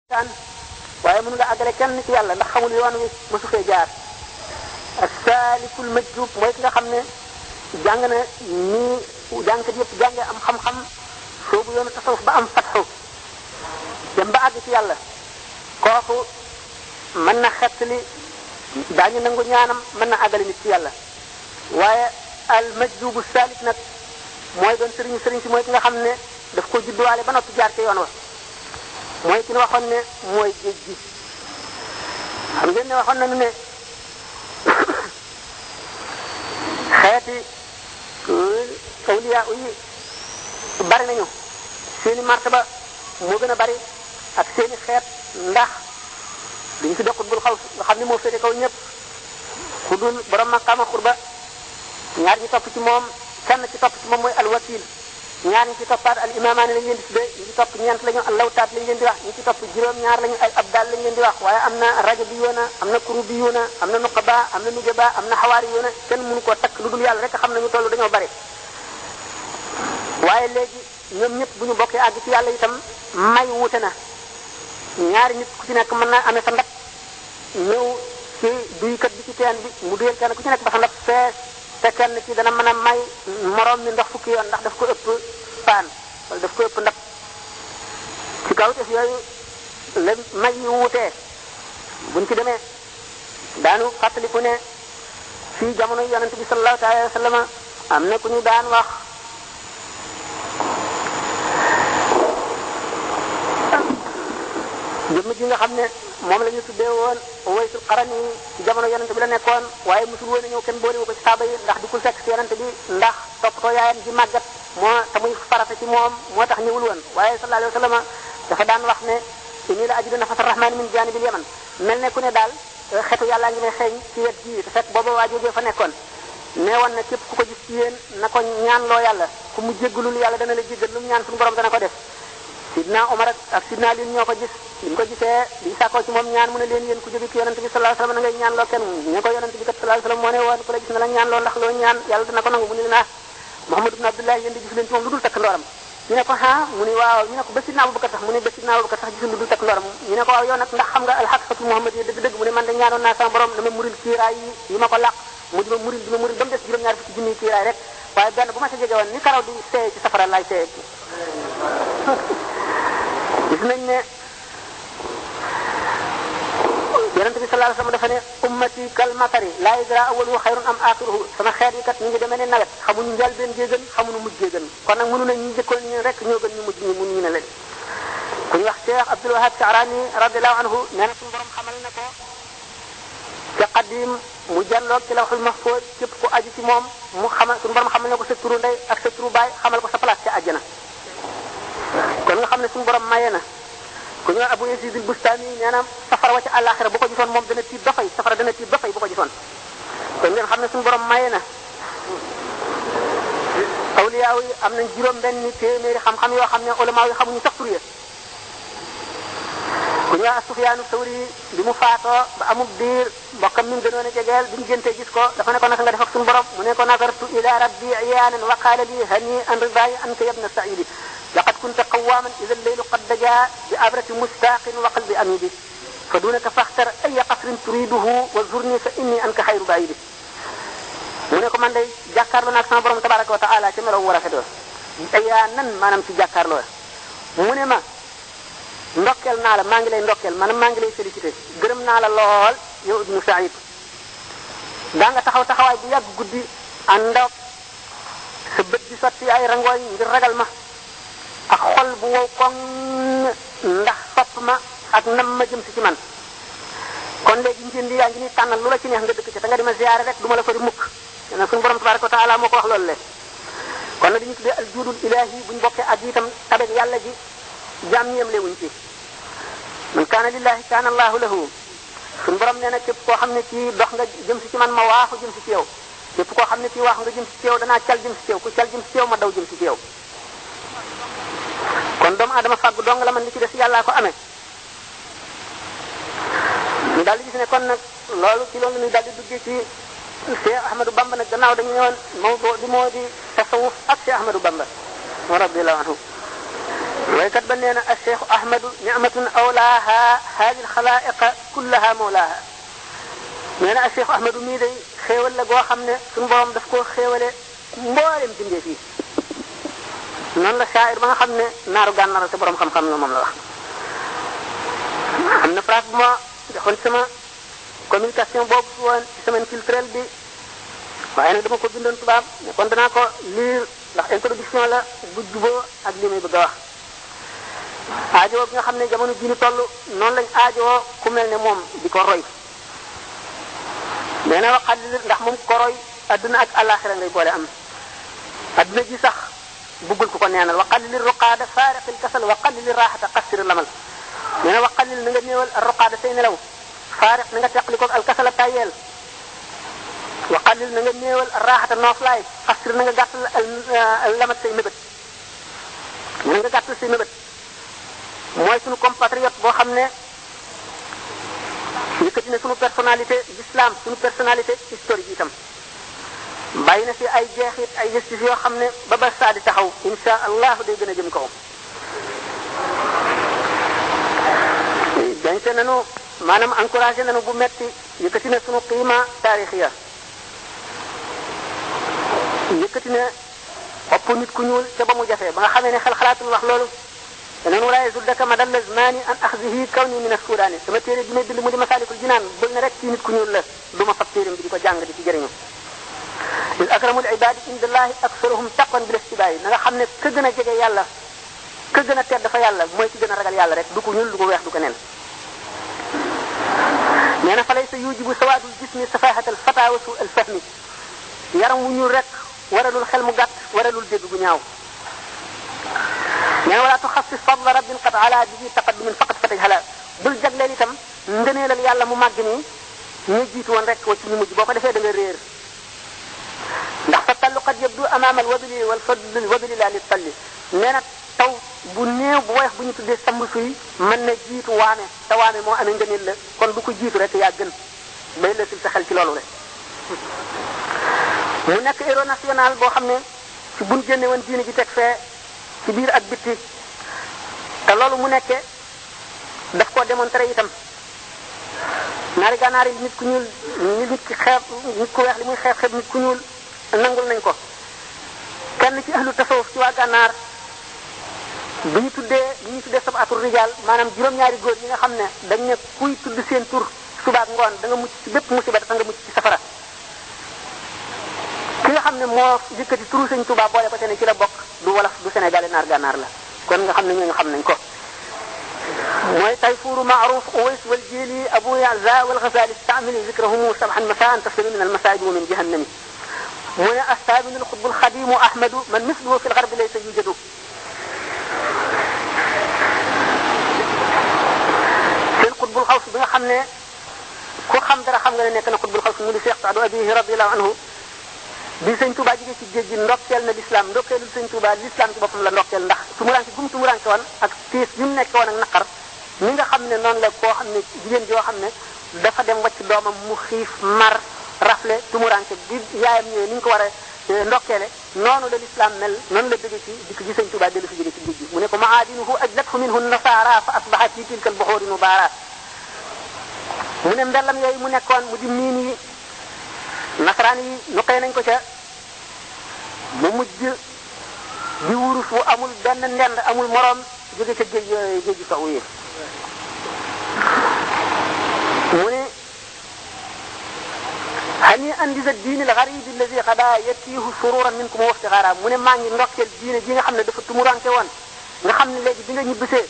tan waaye mënu la àggale kenn ci yàlla ndax xamul yoon wi mësu fee jaar ak saalikul majjub mooy ki nga xam ne jàng na nii jàngkat yëpp jàngee am xam-xam soobu yoonu tasawuf ba am fatxu dem ba àgg ci yàlla kooku mën na xettali daañu nangu ñaanam mën na àggale nit ci yàlla waaye al majjubu saalik nag mooy doon sëriñ si mooy ki nga xam ne daf ko judduwaale ba noppi jaar ci yoon wa mooy ki ñu waxoon ne mooy géej gi xam ngeen ne waxoon nañu ne xeeti awliya yi bari nañu seeni martaba moo gën a bari ak seeni xeet ndax duñ fi dokkut bul xaw nga xam ne moo féete kaw ñëpp ku dul borom maqaama xurba ñaar ñi topp ci moom kenn ci topp ci moom mooy alwakil ñaar ñi ci toppaat al imamaani lañ leen di tuddee ñi ci topp ñeent lañu al lawtaat lañ leen di wax ñi ci topp juróom-ñaar lañu ay abdal lañ leen di wax waaye am na rajo bi yoona am na kuru bi yoona am na nuqaba am na nujaba am na xawaari yoona kenn mënu koo takk lu dul yàlla rek xam nañu toll dañoo bari waaye léegi ñoom ñëpp bu ñu bokkee àgg ci yàlla itam may wuute na ñaari nit ku ci nekk mën naa amee sa ndab ñëw ci duykat bi ci teen bi mu duyal kenn ku ci nekk ba sa ndab fees te kenn ci dana mën a may moroom mi ndox fukki yoon ndax daf ko ëpp paan wala daf ko ëpp ndab ci kaw def yooyu la may yu wuutee buñ ci demee daanu fàttaliku ne fii jamono yonent bi sallallahu alayhi wa sallam am na ku ñu daan wax jëmm ji nga xam ne moom la ñu tuddee woon Uwaysul Qarani ci jamono yonent bi la nekkoon waaye musul woon a ñëw kenn boolewu ko ci saaba yi ndax di ko fekk ci yonent bi ndax toppatoo yaayam ji màggat moo te muy farata ci moom moo tax ñëwul woon waaye sallallahu alayhi wa sallam dafa daan wax ne inni la ajidu nafasa rahmani min janibil yaman mel ne ku ne daal xetu yàllaa ngi ne xeeñ ci wet ji te fekk booba waa jógee fa nekkoon nee woon na képp ku ko gis ci yéen na ko ñaan loo yàlla ku mu jéggalul yàlla dana la jéggal lu mu ñaan suñu borom dana ko def sidna Omar ak sidna Ali ñoo ko gis bi ñu ko gisee di sàkkoo ci moom ñaan mu ne leen yéen ku jóge ci yonent bi sallallahu alayhi wasallam na ngay ñaan loo kenn ñu ko yonent bi kat sallallahu alayhi wasallam moo ne woon ku la gis na la ñaan loo ndax loo ñaan yàlla dana ko nangu mu ne leen Muhammad ibn Abdullah yéen di gis leen ci moom lu dul takk ndooram ñu ne ko mu ne waaw ñu ne ko ba sidna Abubakar sax mu ne ba sidna Abubakar sax gisul lu dul takk ndooram ñu ne ko waaw yow nag ndax xam nga alxaqiqatu Muhammad yi dëgg-dëgg mu ne man de ñaanoon naa sama borom dama muril kiiraay yi ma ko làq mu di ma muril ba mu des juróom-ñaar fukki junniy kiiraay rek waaye benn bu ma sa jege woon ni karaw di seey ci safara laay seey gis nañ ne yonent bi sallallahu alayhi wasallam dafa ne ummati kal matari la yadra awwaluhu xayrun am axiruhu sama xeet yi kat ñu ngi demee ne nawet xamuñu njëlbeen gee gën xamuñu mujj gee gën kon nag mënu nañ ñu jëkkoon ñu rek ñoo gën ñu mujj ñu mun ñu ne leen ku ñu wax Cheikh Abdul Wahab Sha'rani radiyallahu anhu nee na suñu borom xamal na ko ci qadim mu jàlloog ci lawhul mahfuz képp ku aju ci moom mu xamal suñu borom xamal na ko sa turu ndey ak sa turu baay xamal ko sa place ca àjjana kon nga xam ne suñu borom maye na ku ñu Abu Yazid al-Bustami nee na safara wa ca àllaaxira bu ko gisoon moom dana tiit ba fay safara dana tiit ba fay bu ko gisoon kon ngeen xam ne suñu borom maye na awliya yi am nañ juróom-benni téeméeri xam-xam yoo xam ne ulama yi xamuñu sax tur ya ku ñu Sufyaanu Sawri bi mu faatoo ba amul diir mbokkam mi mu gënoon a jegeel bi mu gëntee gis ko dafa ne ko naka nga def ak suñu borom mu ne ko nazartu ila rabbi iyaanan wa qaala li hani an ridaayi anka yabna saidi laqad kunta qawaaman ida alleylu qad dajaa bi abrati mustaaqin wa qalbi amidi fa dunaka faxtar ay qasrin turiduhu wa zurni fa inni anka xayru baidi mu ne ko man day jàkkaarloo naag sama borom tabaraka wa taala ca meloom war a fetoo ayaa nan maanaam ci jàkkaarloo mu ne ma ndokkeel naa la maa ngi lay ndokkeel maanaam maa ngi lay félicité gërëm naa la lool yow ibnu Saïd daa nga taxaw taxawaay bu yàgg guddi àndoog sa bët di sotti ay rangooñ ngir ragal ma ak xol bu wow koŋ ndax sopp ma ak nam ma jëm si ci man kon léegi njënd yaa ngi ni tànnal lu la ci neex nga dëkk ci te nga di ma ziyaare rek du ma la fari mukk na suñu borom tabaraka wa taala moo ko wax loolu le kon nag dañu tuddee al juudul ilahi buñu bokkee ak itam tabeg yàlla ji jaam ñeem lewuñ ci man kaana lillahi kaana allahu lahu suñu borom nee na képp koo xam ne ci dox nga jëm si ci man ma waaxu jëm si ci yow képp koo xam ne ci waaxu nga jëm si ci yow danaa cal jëm si ci yow ku cal jëm si ci yow ma daw jëm si ci yow kon doomu adama fàggu dong la man li ci des yàllaa ko amee ñu daal di gis ne kon nag loolu ci loolu ñu daal di duggee ci Cheikh Ahmadou Bamba nag gannaaw dañu ñëwoon mawdu bi moo di tasawuf ak Cheikh Ahmadou Bamba radiyallahu anhu waykat ba nee na Cheikh Ahmadu ni'matun awlaaha haadi alxalaa'iqa kullaha mawlaaha nee na Cheikh Ahmadu mii day xéewal la goo xam ne suñu borom daf koo xéewale mboolem bindee fii noonu la shaa'ir ba nga xam ne naaru gànnaar te borom xam-xam la moom la wax. am na phrase bu ma defoon sama communication boobu woon ci semaine culturelle bi waaye nag dama ko bindoon tubaab mais kon danaa ko lire ndax introduction la bu juboo ak li may bëgg a wax. aajowoo bi nga xam ne jamono ji ñu toll noonu lañ aajowoo ku mel ne moom di ko roy nee na waxal ndax moom ko roy adduna ak alaxira ngay boole am adduna ji sax bëggul ku ko neenal waqal li ruqaada faariqil kasal waqal li raaxata qasir lamal nee na waqal na nga néewal ruqaada say nelaw faariq na nga teqli ko al kasala tayel waqal na nga néewal raaxata nooflaay qasir na nga gàttal lamat say mébét na nga gàttal say mébét mooy suñu compatriote boo xam ne yëkkati na suñu personnalité l'islam suñu personnalité historique itam bàyyi na fi ay jeexit ay justice yoo xam ne ba ba saa di taxaw insha allah day gën a jëm kaw. dañte nanu maanaam encouragé nanu bu metti yëkkati na suñu qiima taarixiya yëkkati na ëpp nit ku ñuul te ba mu jafee ba nga xamee ne xel xalaatul wax loolu danañ wala yazuddaka madal lazmani an axzihi kawni min as-sudaani sama téere bi may bind mu di masaalikul jinaan bël ne rek ci nit ku ñuul la du ma fab téeram bi di ko jàng di ci jëriñu is akramul ibadi indallahi aksaruhum taqwan bil istibaay na nga xam ne ka gën a jege yàlla ka gën a tedd dafa yàlla mooy ci gën a ragal yàlla rek du ko ñuul du ko weex du ko nen nee na fa laysa yujibu sawaadul jismi safahatal fata wa su al fahmi yaram wu ñuul rek waralul xel mu gàtt waralul dégg gu ñaaw nee na wala tuxassis fadla rabbin qad ala bihi taqaddumin faqat fataj hala bul jagleel itam ngëneelal yàlla mu màgg nii ñu jiitu woon rek wa ci ñu mujj boo ko defee da nga réer ndax fa tallu qad yabdu amaama al wabili wal fadli wabili la li talli nee na taw bu néew bu woyof bu ñu tuddee samb suy mën na jiitu waame te waame moo amee ngëneel la kon du ko jiitu rek yaa gën bay la sil sa xel ci loolu rek mu nekk héros national boo xam ne ci buñ génne woon diine ji teg fee ci biir ak bitti te loolu mu nekkee daf koo démontré itam naari gànnaar yi nit ku ñuul nit ki xeeb nit ku weex li muy xeeb nit ku ñuul nangul nañ ko kenn ci ahlu tasawuf ci waa gànnaar bu ñu tuddee sabatul rijal maanaam juróom-ñaari góor yi nga xam ne dañ ne kuy tudd seen tur suba ak ngoon da nga mucc ci bépp musiba dafa nga mucc ci safara ki nga xam ne moo yëkkati turu Sëñ Tuubaa boole ko te ne ci la bokk du wolof du sénégalais naar gànnaar la kon nga xam ne ñooñu xam nañ ko mooy Tayfuru Maaruf Uways wal Jili Abu Yaza wal Ghazali istamili zikrahumu sabhan masaan taslimu min al masajid wa min jahannami mu ne astaabinu al xutbul xadimu ahmadu man misluhu fi l garbi laysa yujadu seen xutbul xaws bi nga xam ne ku xam dara xam nga ne nekk na xutbul xaws mu di Cheikh Saadu Abihi radiyallahu anhu bi Sëñ Tuubaa jógee ci géej gi ndokkeel na l'islam ndokkeelul Sëñ Tuubaa l'islam ci boppam la ndokkeel ndax tumuranke gum tumuranke woon ak tiis bi mu nekk woon ak naqar ni nga xam ne noonu la koo xam ne jigéen joo xam ne dafa dem wacc doomam mu xiif mar rafle tumuranke bi yaayam ñëwee ni ñu ko war a ndokkeele noonu la l'islam mel noonu la jóge ci dikk gi Sëñ Tuubaa dellu fi jóge ci géej gi mu ne ko maadinuhu ajlathu minhu nasara fa asbahat fi tilka al buhuri mubara mu ne mbellam yooyu mu nekkoon mu di miin yi nasaraan yi nuqee nañ ko ca mu mujj di wurus wu amul benn ndend amul moroom jóge ca géej gi sow yi mu ne hani andisa diini al gharib allazi qada yatihu sururan minkum wa iftixaara mu ne maa ngi ndokkeel diine ji nga xam ne dafa tumuranke woon nga xam ne léegi bi nga ñibbisee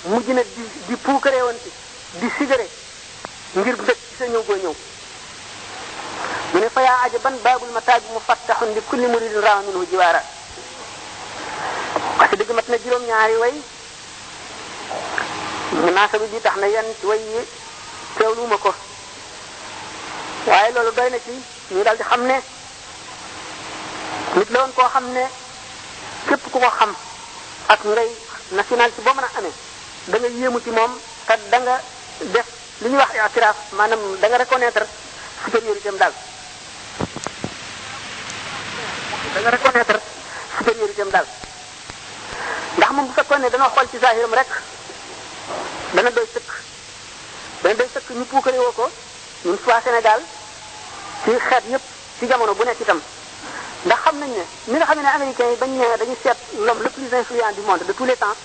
mujj na di puukare woon ci di sigare ngir bëgg ci sa ñëw boo ñëw mu ne fa yaa ajaban baabul mataaj mufattaxun li kulli muridin raama minhu jiwaara parce que dëgg mat na juróom-ñaari way munaasaba bi tax na yan ci way yi teewluuma ko waaye loolu doy na ci ñu daal di xam ne nit la woon koo xam ne képp ku ko xam ak ngay national ci boo mën a amee da nga yéemu ci moom te da nga def li ñuy wax i'tiraaf maanaam da nga reconnaître supériorité am daal da nga reconnaître supériorité am daal ndax moom bu fekkoon ne danoo xool ci zahiram rek dana doy sëkk ñu puukare woo ko ñun waa Sénégal ci xeet yëpp ci jamono bu nekk itam ndax xam nañ ne ni nga xam ne américains yi bañ ne dañuy seet l'homme le plus influent du monde de tous les temps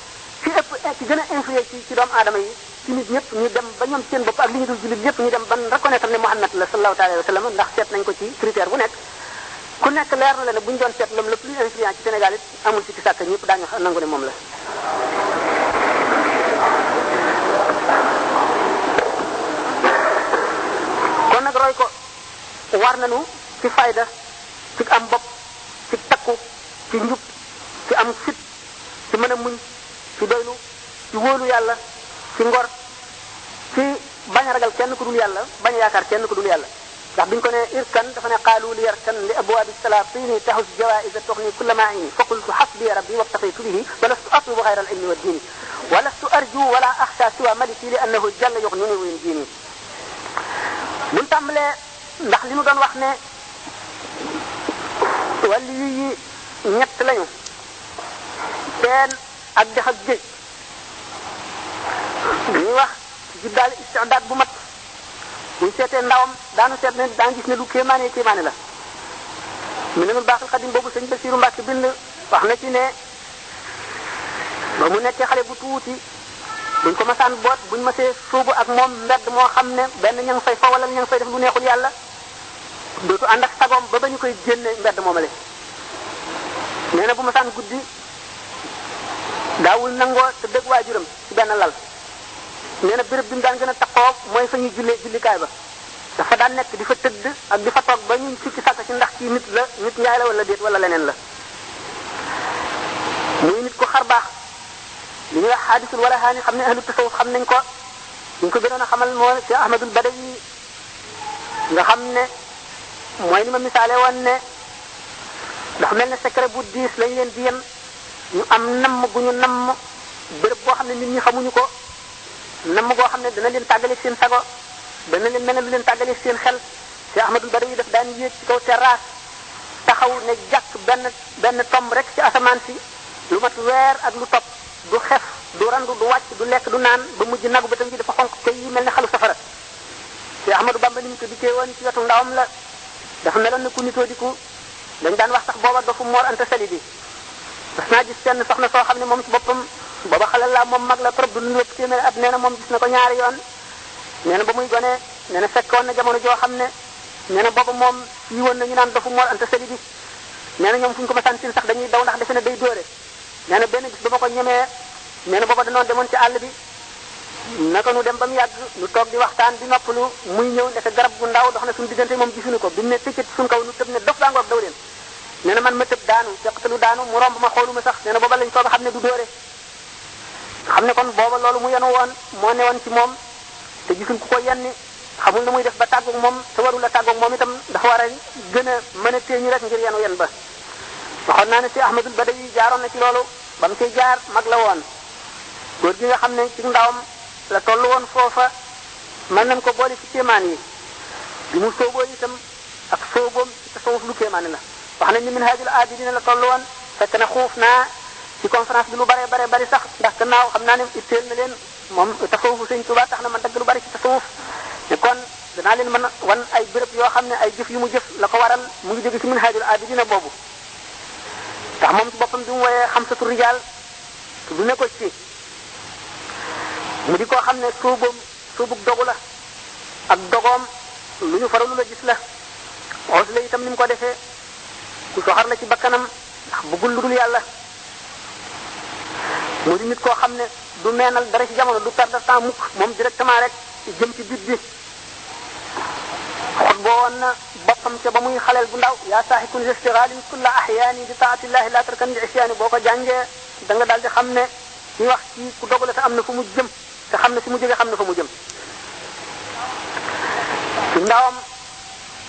ci gën a influé ci doomu aadama yi ci nit ñëpp ñu dem ba ñoom seen bopp ak li ñu dul jullit ñëpp ñu dem ban reconnaître ne Muhammad la sallallahu alayhi wa sallam ndax seet nañ ko ci critère bu nekk ku nekk leer na la ne bu ñu doon seet l'homme le plus influent ci Sénégal it amul ci sàkk ñëpp daañu nangu ne moom la. kon nag roy ko war nañu ci fayda ci am bopp ci takku ci njub ci am fit ci mën a muñ ci doylu ci wóolu yàlla ci ngor ci bañ a ragal kenn ku dul yàlla bañ a yaakaar kenn ku dul yàlla ndax biñ ko ne irkan dafa ne qaalu li yarkan li abwaabi salaatini tahus jawaa'iza tughni kulla maa'ini fa qultu hasbi rabbi waqtafitu bihi wa lastu atlubu ghayra al-ilmi wa ad-dini wa lastu arju wala akhsha siwa maliki li annahu jalla yughnini wa yunjini buñ tàmbalee ndax li mu doon wax ne wàllu yi ñett lañu teen ak dex ak géej ñuy wax ci daal istidaad bu mat buñ seetee ndawam daanu seet ne daan gis ne lu kéemaane la mu ne mu baaxul xadim boobu sëñ Basiru Mbàkke bind wax na ci ne ba mu nekkee xale bu tuuti buñ ko masaan boot buñ masee suubu ak moom mbedd moo xam ne benn ña ngi fay fa wala ña ngi fay def lu neexul yàlla dootu ànd ak sagoom ba ñu koy génne mbedd moomale nee na bu masaan guddi daawul nangoo te dëgg waajuram ci benn lal nee na béréb bi mu daan gën a taxoo mooy fa ñuy jullikaay ba dafa daan nekk di fa tëdd ak di fa toog ba ñu sikki sàkk ci ndax ci nit njaay la wala déet wala leneen la muy nit ko xar baax li ñuy wax xaadisul wala xaani xam ne ahlu tasawuf xam nañ ko ñu ko gënoon a xamal moo ci Ahmadul Badawi nga xam ne mooy ni ma misaale woon ne dafa mel ne secret bu diis lañ leen di yem ñu am namm gu ñu namm béréb boo xam ne nit ñi xamuñu ko namm goo xam ne dana leen tàggaleeg seen sago dana leen mel ne lu leen tàggaleeg seen xel te Ahmadul Badawi daf daan yéeg ci kaw terrasse taxaw ne jàkk benn tomb rek ci asamaan si lu mat weer ak lu topp du xef du randu du wàcc du lekk du naan ba mujj nagu ba tam ji dafa xonq te yi mel ne xalu safara te Ahmadou Bamba ni mu ko dikkee woon ci wetu ndawam la dafa meloon ne ku nitoo diku dañ daan wax sax booba dofu Mor Anta Sali bi das naa gis seen soxna soo xam ne moom ci boppam booba xale la moom mag la trop du lu lépp téeméeri at nee na moom gis na ko ñaari yoon nee na ba muy gone nee na fekkoon na jamono joo xam ne nee na booba moom yi woon na ñu naan dofu Mor Anta Sali bi nee na ñoom fu ñu ko masaan sin sax dañuy daw ndax defe ne day dóore nee na benn bis ba ma ko ñemee nee na booba danoo demoon ci àll bi naka nu dem ba mu yàgg nu toog di waxtaan di noppalu muy ñëw ndeke garab gu ndaw dox na suñu diggante moom gisuñu ko bi mu ne tëccët suñu kaw nu tëb ne dof baa ngoog daw leen nee na man ma tëb daanu feqtalu daanu mu romb ma xooluma sax nee na booba lañ soog a xam ne du dóore xam ne kon booba loolu mu yenu woon moo ne woon ci moom te gisuñ ku ko yenni xamul na muy def ba tàggoog moom te warul a tàggoog moom itam dafa war a gën a mën a téeñu rek ngir yenu yen ba waxoon naa ne si Ahmadul Badawi jaaroon na ci loolu ba mu ciy jaar mag la woon góor gi nga xam ne ci ndawam la toll woon foofa mën nañ ko boole ci kéemaan yi bi mu sooboo itam ak sooboom ci tasawuf lu kéemaane la wax nañ ni Minhajul Abidin la toll woon fekk na xuuf naa ci conférence bi lu bare bari sax ndax gannaaw xam naa ne itteel na leen moom tasawufu Sëñ Tuubaa tax na man dagg lu bari ci tasawuf ne kon danaa leen mën a wan ay béréb yoo xam ne ay jëf yu mu jëf la ko waral mu ngi jóge ci Minhajul Abidin boobu ndax moom ci boppam bi mu woyee xamsatu rijaal du ne ko ci mu di koo xam ne suubug dogu la ak dogoom lu ñu faralu la gis la xoos la itam ni mu ko defee ku soxar la ci bakkanam ndax bëggul lu dul yàlla mu di nit koo xam ne du meenal dara ci jamono du perdre temps mukk moom directement rek jëm ci bit bi xot boo woon na boppam ca ba muy xaleel bu ndaw yaa saaxikun istighaalin kulla ahyaani bi taatillahi la tarkan li isyaani boo ko jàngee da nga daal di xam ne ñuy wax ci ku dogu la te am na fu mu jëm te xam ne fi mu jógee xam na fa mu jëm ci ndawam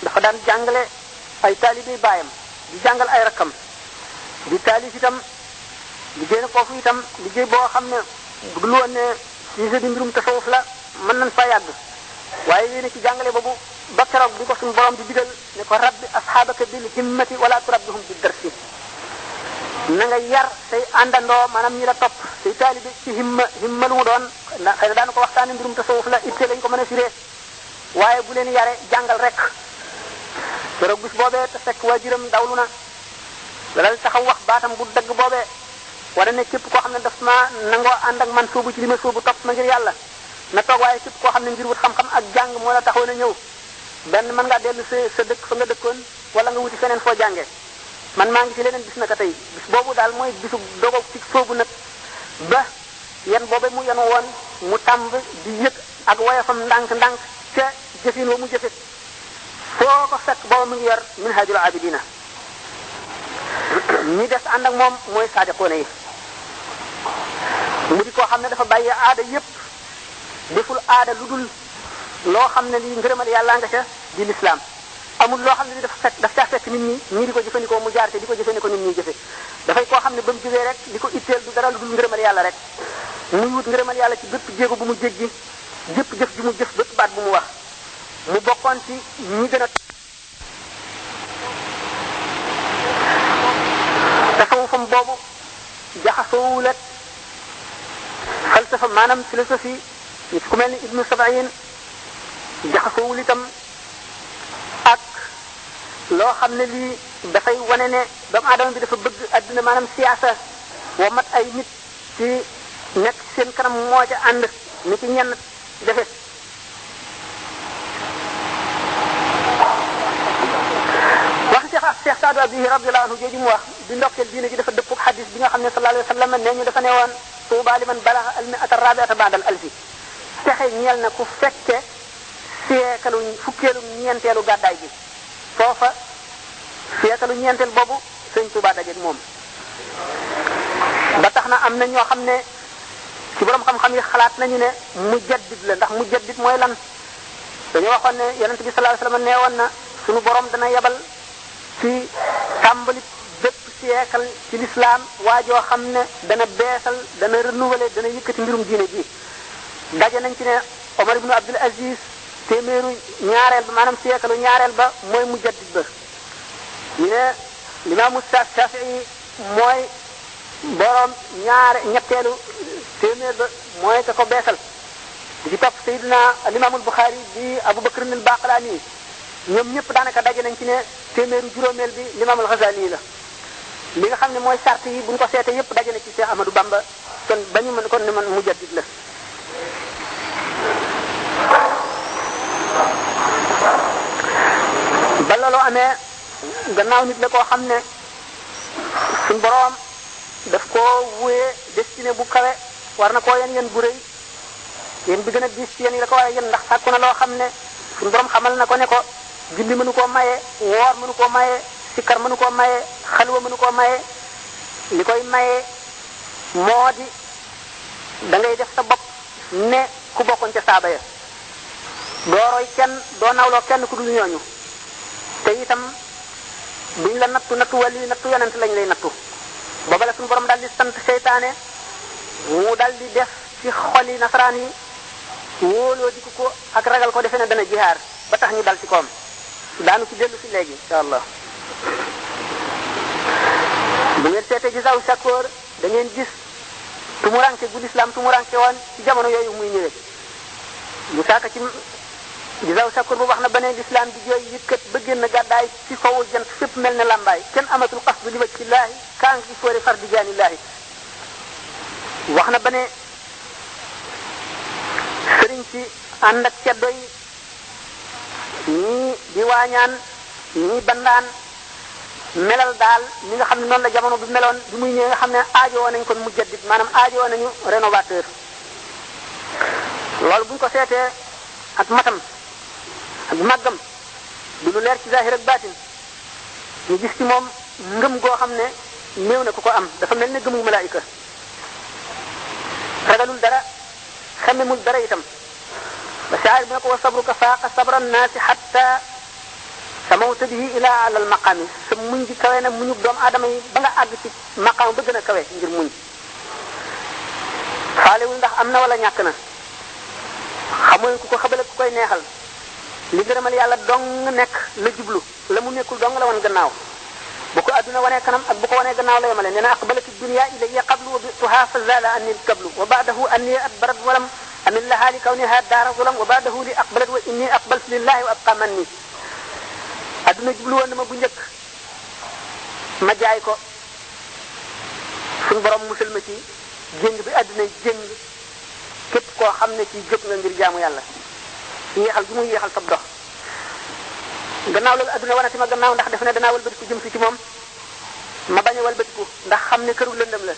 dafa daan jàngale ay taalibe baayam di jàngal ay rakkam di taalif itam liggéey na foofu itam liggéey boo xam ne bu dul woon ne sujet di mbirum tasawuf la mën nañ fa yàgg waaye yéen ci jàngale boobu ba keroog di ko suñu borom di digal ne ko rabbi asxaabaka bil himmati wala turabbihum bi darsi na nga yar say àndandoo maanaam ñi la topp say taalibe ci himma lu mu doon xëy na daanu ko waxtaane mbirum tasawuf la itte lañ ko mën a firee waaye bu leen yare jàngal rek keroog bis boobee te fekk waajuram dawlu na dalal taxaw wax baatam bu dëgg boobee wala ne képp koo xam ne daf ma nangoo ànd ak man soobu ci li ma soobu topp ma ngir yàlla na toog waaye képp koo xam ne ngir wut xam-xam ak jàng moo la taxaw na ñëw benn mën ngaa dellu sa dëkk fa nga dëkkoon wala nga wuti feneen foo jàngee man maa ngi ci leneen bis naka tey bis boobu daal mooy bisu dogo ci soobu nag ba yan boobe mu yenu woon mu tàmb di yëg ak woyofam ndànk-ndànk ca jëfin wa mu jëfe foo ko fekk booba mu ngi yor minhajul abidina ñi des ànd ak moom mooy saadiqoona yi mu di koo xam ne dafa bàyyi aada yépp deful aada lu dul loo xam ne lii ngërëmal yàlla nga ca di lislaam amul loo xam ne li daf caa fekk nit ñi di ko jëfandikoo mu jaar te di ko jëfandikoo nit ñi jëfe dafay koo xam ne ba mu jógee rek di ko itteel du dara lu dul ngërëmal yàlla rek muy wut ngërëmal yàlla ci bépp jéego bu mu jéggi jëpp jëf ji mu jëf bépp baat bu mu wax mu bokkoon ci ñi gën a tasawufam boobu jaxasoowul ak falsafa maanaam philosophie nit ku mel ni ibnu sabayin jaxasoowul itam ak loo xam ne lii dafay wane ne doomu aadama bi dafa bëgg adduna maanaam siyaasa wa mat ay nit ci nekk seen kanam moo ca ànd ni ci ñenn defe Cheikh Saadu Abihi radiyallahu anhu jooju mu wax di ndokkeel diine ji dafa dëppog xadis bi nga xam ne sallallahu alayhi wa sallam nee ñu dafa ne woon tuuba liman balaxa al-mi'ata rabi'ata ba'da al-alfi texe ñeel na ku fekke sièkalu fukkeelu ñeenteelu gàddaay gi foofa sièkalu ñeenteel boobu sëñ Tuuba dajeeg moom ba tax na am na ñoo xam ne ci borom xam-xam yi xalaat nañu ne mujaddid la ndax mujaddid mooy lan dañu waxoon ne yonent bi sallallahu alayhi wa sallam nee woon na suñu borom dana yebal ci tàmbali bépp siècle ci l'islam waajoo xam ne dana beesal dana renouveler dana yëkkati mbirum diine ji daje nañ ci ne Omar ibn Abdul Aziz téeméeru ñaareel ba maanaam siècle ñaareel ba mooy mujaddid ba ñu ne limaamu Shafii mooy borom ñetteelu téeméer ba mooy ka ko beesal di ci topp Seydina limaamul Buxaari di Abu Bakr al-Baqlani ñoom ñëpp daanaka daje nañ ci ne téeméeru juróomeel bi limaam al-Ghazali la li nga xam ne mooy sart yi bu ñu ko seetee yëpp daje na ci Cheikh Ahmadou Bamba kon ba ñu mën kon ne man mujaddid la ba loolu amee gannaaw nit la koo xam ne suñ boroom daf koo wuyee destiné bu kawe war na koo yen bu rëy yéen bi gën a diis ci yéen yi la ko waaye yéen ndax sàkku na loo xam ne suñ boroom xamal na ko ne ko julli mënu koo maye woor mënu koo maye sikkar mënu koo maye xalwa mënu koo maye li koy maye moo di da ngay def sa bopp ne ku bokkoon ca saaba ya doo roy kenn doo nawloo kenn ku dul ñooñu te itam buñ la nattu wali nattu yonent lañ lay nattu booba la suñu borom daal di sant seytaane mu daal di def ci xoli nasaraan yi wóoloo di ko ak ragal ko defe ne dana jihaar ba tax ñu dal ci koom daanu ci dellu si léegi insha allah bu ngeen seetee gisaaw sakoor da ngeen gis tumuranke bu lislaam tumuranke woon ci jamono yooyu muy ñëwee mu saaka ci gisaaw sakoor bu wax na ba ne lislaam di jooy yëkkat ba génn gàddaay ci kawu jant fépp mel ne lambaay kenn amatul qasdu li wajhillaahi kaan ci foore far di jaanillaahi wax na ba ne sëriñ si ànd ak ceddo yi ñii di waañaan ñii bandaan melal daal ni nga xam ne noonu la jamono bi meloon bi muy ñëwee nga xam ne aajowoo nañ kon mujaddid maanaam aajowoo nañu rénovateur loolu bu ñu ko seetee ak matam ak màggam du lu leer ci zahir ak baatin ñu gis ci moom ngëm goo xam ne néew na ku ko am dafa mel ne gëmu malaayika ragalul dara xemmemul dara itam ba shaa'ir bi ne ko wa sabruka faaqa sabra nnaasi hatta samawta bihi ila ala al maqaami sa muñ gi kawe na muñu doomu aadama yi ba nga àgg ci maqaam ba gën a kawe ngir muñ faalewul ndax am na wala ñàkk na xamul ku ko xabale ku koy neexal li ngërëmal yàlla dong nekk la jublu la mu nekkul dong la woon gannaaw bu ko adduna wanee kanam ak bu ko wanee gannaaw la yemale nee na aqbalati dunya ilayya qablu wa bi'tuha fa zala anni qablu wa ba'dahu anni adbarat walam amin laha li kawniha daara zulam wa ba'dahu li aqbalat wa inni aqbaltu lillahi wa abqa manni adduna jublu woon na ma bu njëkk ma jaay ko suñu borom musal ma ci jéng bi adduna jéng képp koo xam ne ci jóg nga ngir jaamu yàlla yéexal gi muy yéexal sab dox gannaaw loolu adduna wanati ma gannaaw ndax def ne danaa walbatiku jëm si ci moom ma bañ a walbatiku ndax xam ne këru lëndëm la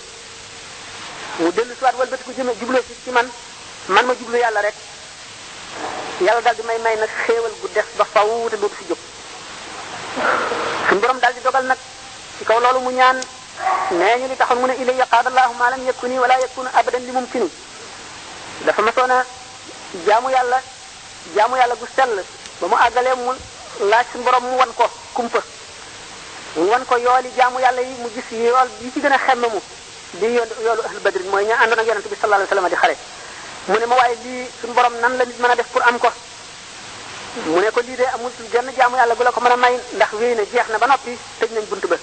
mu dellu si waat walbatiku jëm jubloo si ci man ma jublu yàlla rek yàlla daal di may nag xéewal gu def ba faw te dootu si jóg suñu borom daal di dogal nag ci kaw loolu mu ñaan nee ñu li taxoon mu ne ilayya qaadallahu ma lam yakuni wala yakunu abadan li mumkini dafa masoon a jaamu yàlla gu sell ba mu àggalee mu laaj suñu borom mu wan ko kumpa mu wan ko yooli jaamu yàlla yi mu gis yool yi ci gën a xemme mu di yoolu ahlu badri mooy ña àndoon ak yonente bi sallallahu alayhi wasallam di xare mu ne ma waaye lii suñu borom nan la nit mën a def pour am ko mu ne ko lii de amul genn jaamu yàlla gu la ko mën a may ndax wéy na jeex na ba noppi tëj nañ bunt ba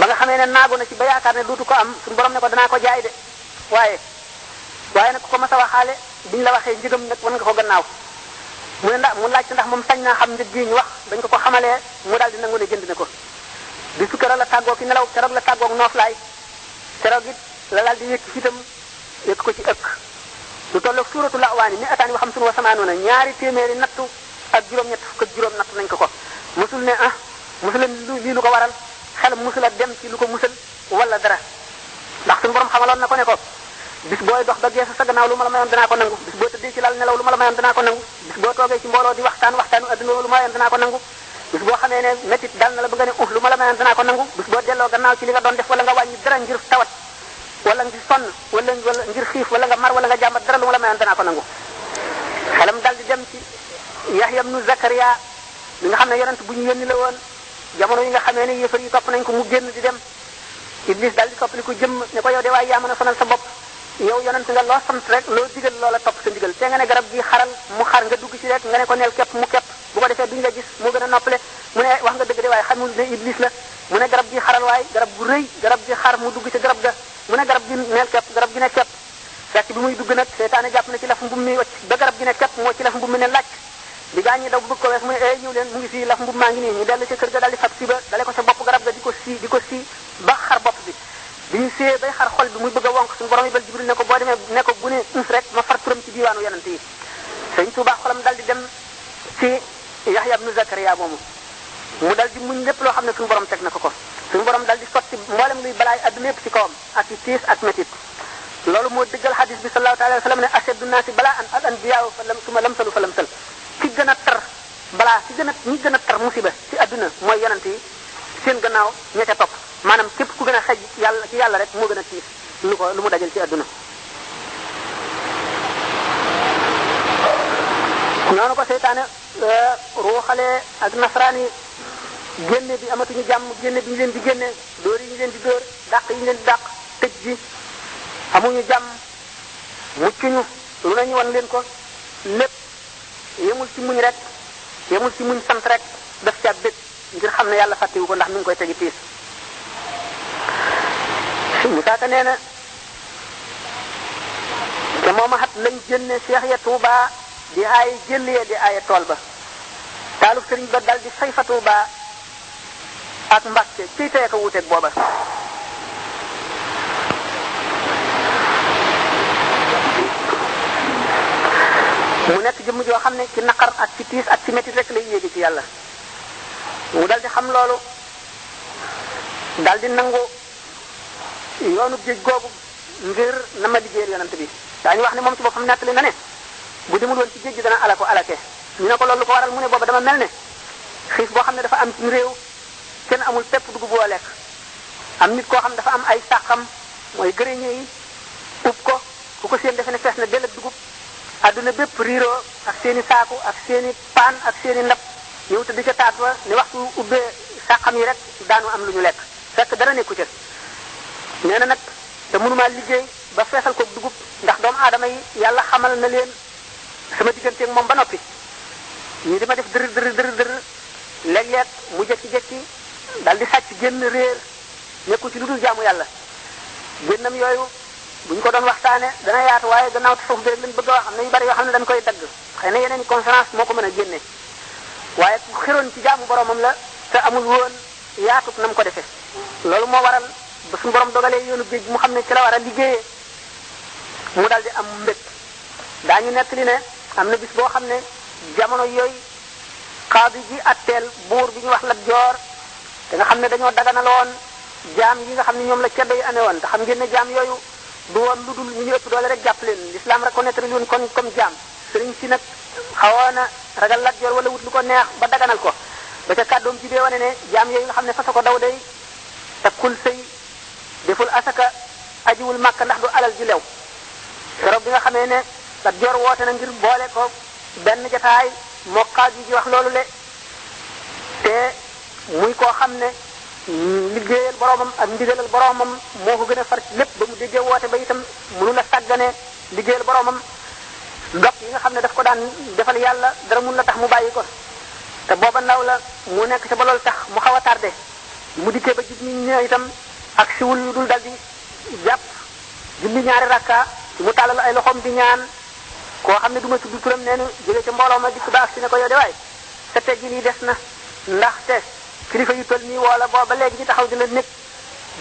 nga xamee ne naago na ci ba yaakaar ne duutu ko am suñu borom ne ko danaa ko jaay de waaye nag ku ko mas a waxaale biñ la waxee njëgam nag wan nga ko gannaaw mu ne mu laajte ndax moom sañ naa xam njëg gi ñu wax dañ ko xamalee mu daal di nangu ne jënd na ko bi su keroog la tàggoo ki nelaw keroog la tàggoog nooflaay keroog it la daal di yëkk fitam yëkk ko ci ëkk lu tolloog suuratu la'waani mi ataani wa xamsun wa samaanuna ñaari téeméeri nattu ak juróom-ñett fukk ak juróom nattu nañ ko musul ne musula lii lu ko waral xelam musula dem ci lu ko musal wala dara ndax suñu borom xamaloon na ko ne ko bis booy dox ba geesu sa gannaaw lu ma la mayoon danaa ko nangu bis boo tëddee ci lal nelaw lu ma la mayoon danaa ko nangu bis boo toogee ci mbooloo di waxtaanu adduna lu ma mayoon danaa ko nangu bis boo xamee ne métit dal na la ba nga ne lu ma la mayoon danaa ko nangu bis boo delloo gannaaw ci li nga doon def wala nga wàññi dara ngir tawat wala ngir sonn wala ngir xiif wala nga mar wala nga jàmbat dara lu ma la mayoon danaa ko nangu xelam dal di dem ci Yahya ibnu Zakariya li nga xam ne yonent bu ñu yónni la woon jamono yi nga xamee ne yëfar yi topp nañ ko mu génn di dem Iblis dal di toppali ko jëm ne ko yow de waaye yaa mën a sonal sa bopp yow yonent nga loo sant rek loo digal loola topp sa ndigal te nga ne garab gi xaral mu xar nga dugg ci rek nga ne ko neel képp mu képp bu ko defee duñ la gis moo gën a noppale mu ne wax nga dëgg de waaye xamul ne Iblis la mu ne garab gi xaral waaye garab gu rëy garab gi xar mu dugg ci garab ga mu ne garab gi neel képp garab gi ne képp fekk bi muy dugg nag seytaane jàpp na ci laf mbub mi wacc ba garab gi ne képp moo ci laf mbub mi ne laaj bi gaa ñi daw bëgg ko wees mu ne ñëw leen mu ngi fii laf mbub maa ngi nii ñu dellu ci kër ga daal di fab si ba dale ko sa bopp garab ga di ko si ba xar bopp bi bi ñu séyee bay xar xol bi muy bëgg a wonk suñu borom yi bal Jibril ne ko boo demee ne ko bu ne uns rek ma far turam ci diiwaanu yonent yi Sëñ Tuubaa xolam dal di dem ci Yahya ibnu Zakariya moomu mu dal di muñ lépp loo xam ne suñu borom teg na ko suñu borom dal di sotti mboolem luy balaay adduna yépp ci kawam ak ci tiis ak métit loolu moo dëggal xadis bi sallallahu alayhi wa sallam ne ashaddu naasi balaan al anbiyaa summa lamsalu fa lamsal ki gën a tar balaa ñi gën a tar musiba ci adduna mooy yonent yi seen gannaaw ña ca topp maanaam képp ku gën a xej yàlla ci yàlla rek moo gën a tiis lu mu dajal ci adduna noonu ko seytaane ruuxale ak nasaraan yi génne bi amatuñu jàmm génne bi ñu leen di génne dóor yi ñu leen di dóor dàq yi ñu leen di dàq tëj ji amuñu jàmm muccuñu lu nañu wan leen ko lépp yemul ci muñ rek yemul ci muñ sant rek daf ca bëgg ngir xam ne yàlla fàttewu ko ndax mi ngi koy tegi tiis Musaa Ka nee na te mooma xat lañ jënne Seex ya Tuuba di aaye jëllee di aaye tool ba taalub sëriñ ba dal di say fa Tuuba ak Mbàkke ciy teye ko wuuteeg booba mu nekk jëmm joo xam ne ci naqar ak ci tiis ak ci métit rek lay yéegi ci yàlla mu dal di xam loolu dal di nangu yoonu géej googu ngir na ma liggéeyal yonent bi daañu wax ne moom ci boppam nettali na ne bu demul woon ci géej gi dana alake ñu ne ko loolu lu ko waral mu ne booba dama mel ne xiif boo xam ne dafa am ci réew kenn amul pepp dugub boo lekk am nit koo xam dafa am ay sàqam mooy gërëñe yi ub ko ku ko seen defe ne fees na dell ak dugub adduna bépp riiroo ak seeni saaku ak seeni paan ak seeni ndab ñëw te di ca taat wa ne waxtu ubbee sàqam yi rek daanu am lu ñu lekk fekk dara nekku ca nee na nag te mënumaa liggéey ba feesal ko dugub ndax doomu aadama yi yàlla xamal na leen sama digganteeg moom ba noppi ñu di ma def dër léeg-léeg mu jekki-jekki dal di sàcc génn réer nekku ci lu dul jaamu yàlla génnam yooyu buñ ko doon waxtaane dana yaatu waaye gannaaw te foofu bi rek lañ bëgg a wax am na yu bari yoo xam ne dañ koy dagg xëy na yeneen i conférence moo ko mën a génne waaye ku xiroon ci jaamu boromam la te amul woon yaatut na mu ko defee loolu moo waral ba suñu borom dogalee yoonu géej mu xam ne ci la war a liggéeyee mu dal di am mbég daañu nettali ne am na bis boo xam ne jamono yooyu xaadi ji atteel buur bi ñu wax Lat Joor te nga xam ne dañoo daganaloon jaam yi nga xam ne ñoom la ceddo yi amee woon te xam ngeen ne jaam yooyu du woon lu dul ñu ëpp doole rek jàpp leen l'islam reconnaître leen kon comme jaam sëriñ si nag xawoon na ragal Lat Joor wala wut lu ko neex ba daganal ko ba ca kàddoom ci bee wane ne jaam yooyu nga xam ne fasa ko daw day takkul sëy deful asaka ajiwul màkk ndax du alal ji lew keroog bi nga xamee ne Lat Joor woote na ngir boole ko benn jataay moo xaadi ji wax loolu le te muy koo xam ne liggéeyal boromam ak ndigalal boromam moo ko gën a far ci lépp ba mu déggee woote ba itam mënu la sàggane liggéeyal boromam dog yi nga xam ne daf ko daan defal yàlla dara mun la tax mu bàyyi ko te booba ndaw la mu nekk ca ba loolu tax mu xaw a tardé mu dikkee ba jub ñi ñëw itam ak siwul yu dul dal di jàpp julli ñaari rakka mu tàllal ay loxoom di ñaan koo xam ne du ma tudd turam nee na jóge ca mbooloo ma dikk ba ak si ne ko yow de waay sa teggi nii des na ndaxte kilifa yu toll nii wala booba léegi ñu taxaw di la nekk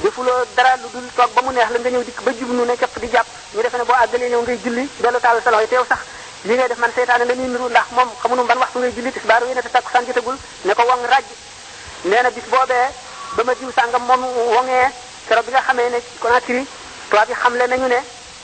defuloo dara lu dul toog ba mu neex la nga ñëw dikk ba jublu ne képp di jàpp ñu defe ne boo àggalee ñëw ngay julli dellu taal sa loxo yi teew sax li ngay def man seytaane la ñuy niru ndax moom xamuñu ban waxtu ngay julli tisbaar yi ne te takkusaan jotagul ne ko wong raj nee na bis boobee ba ma diw sàngam moom wongee keroog bi nga xamee ne Conakry tubaab yi xamle nañu ne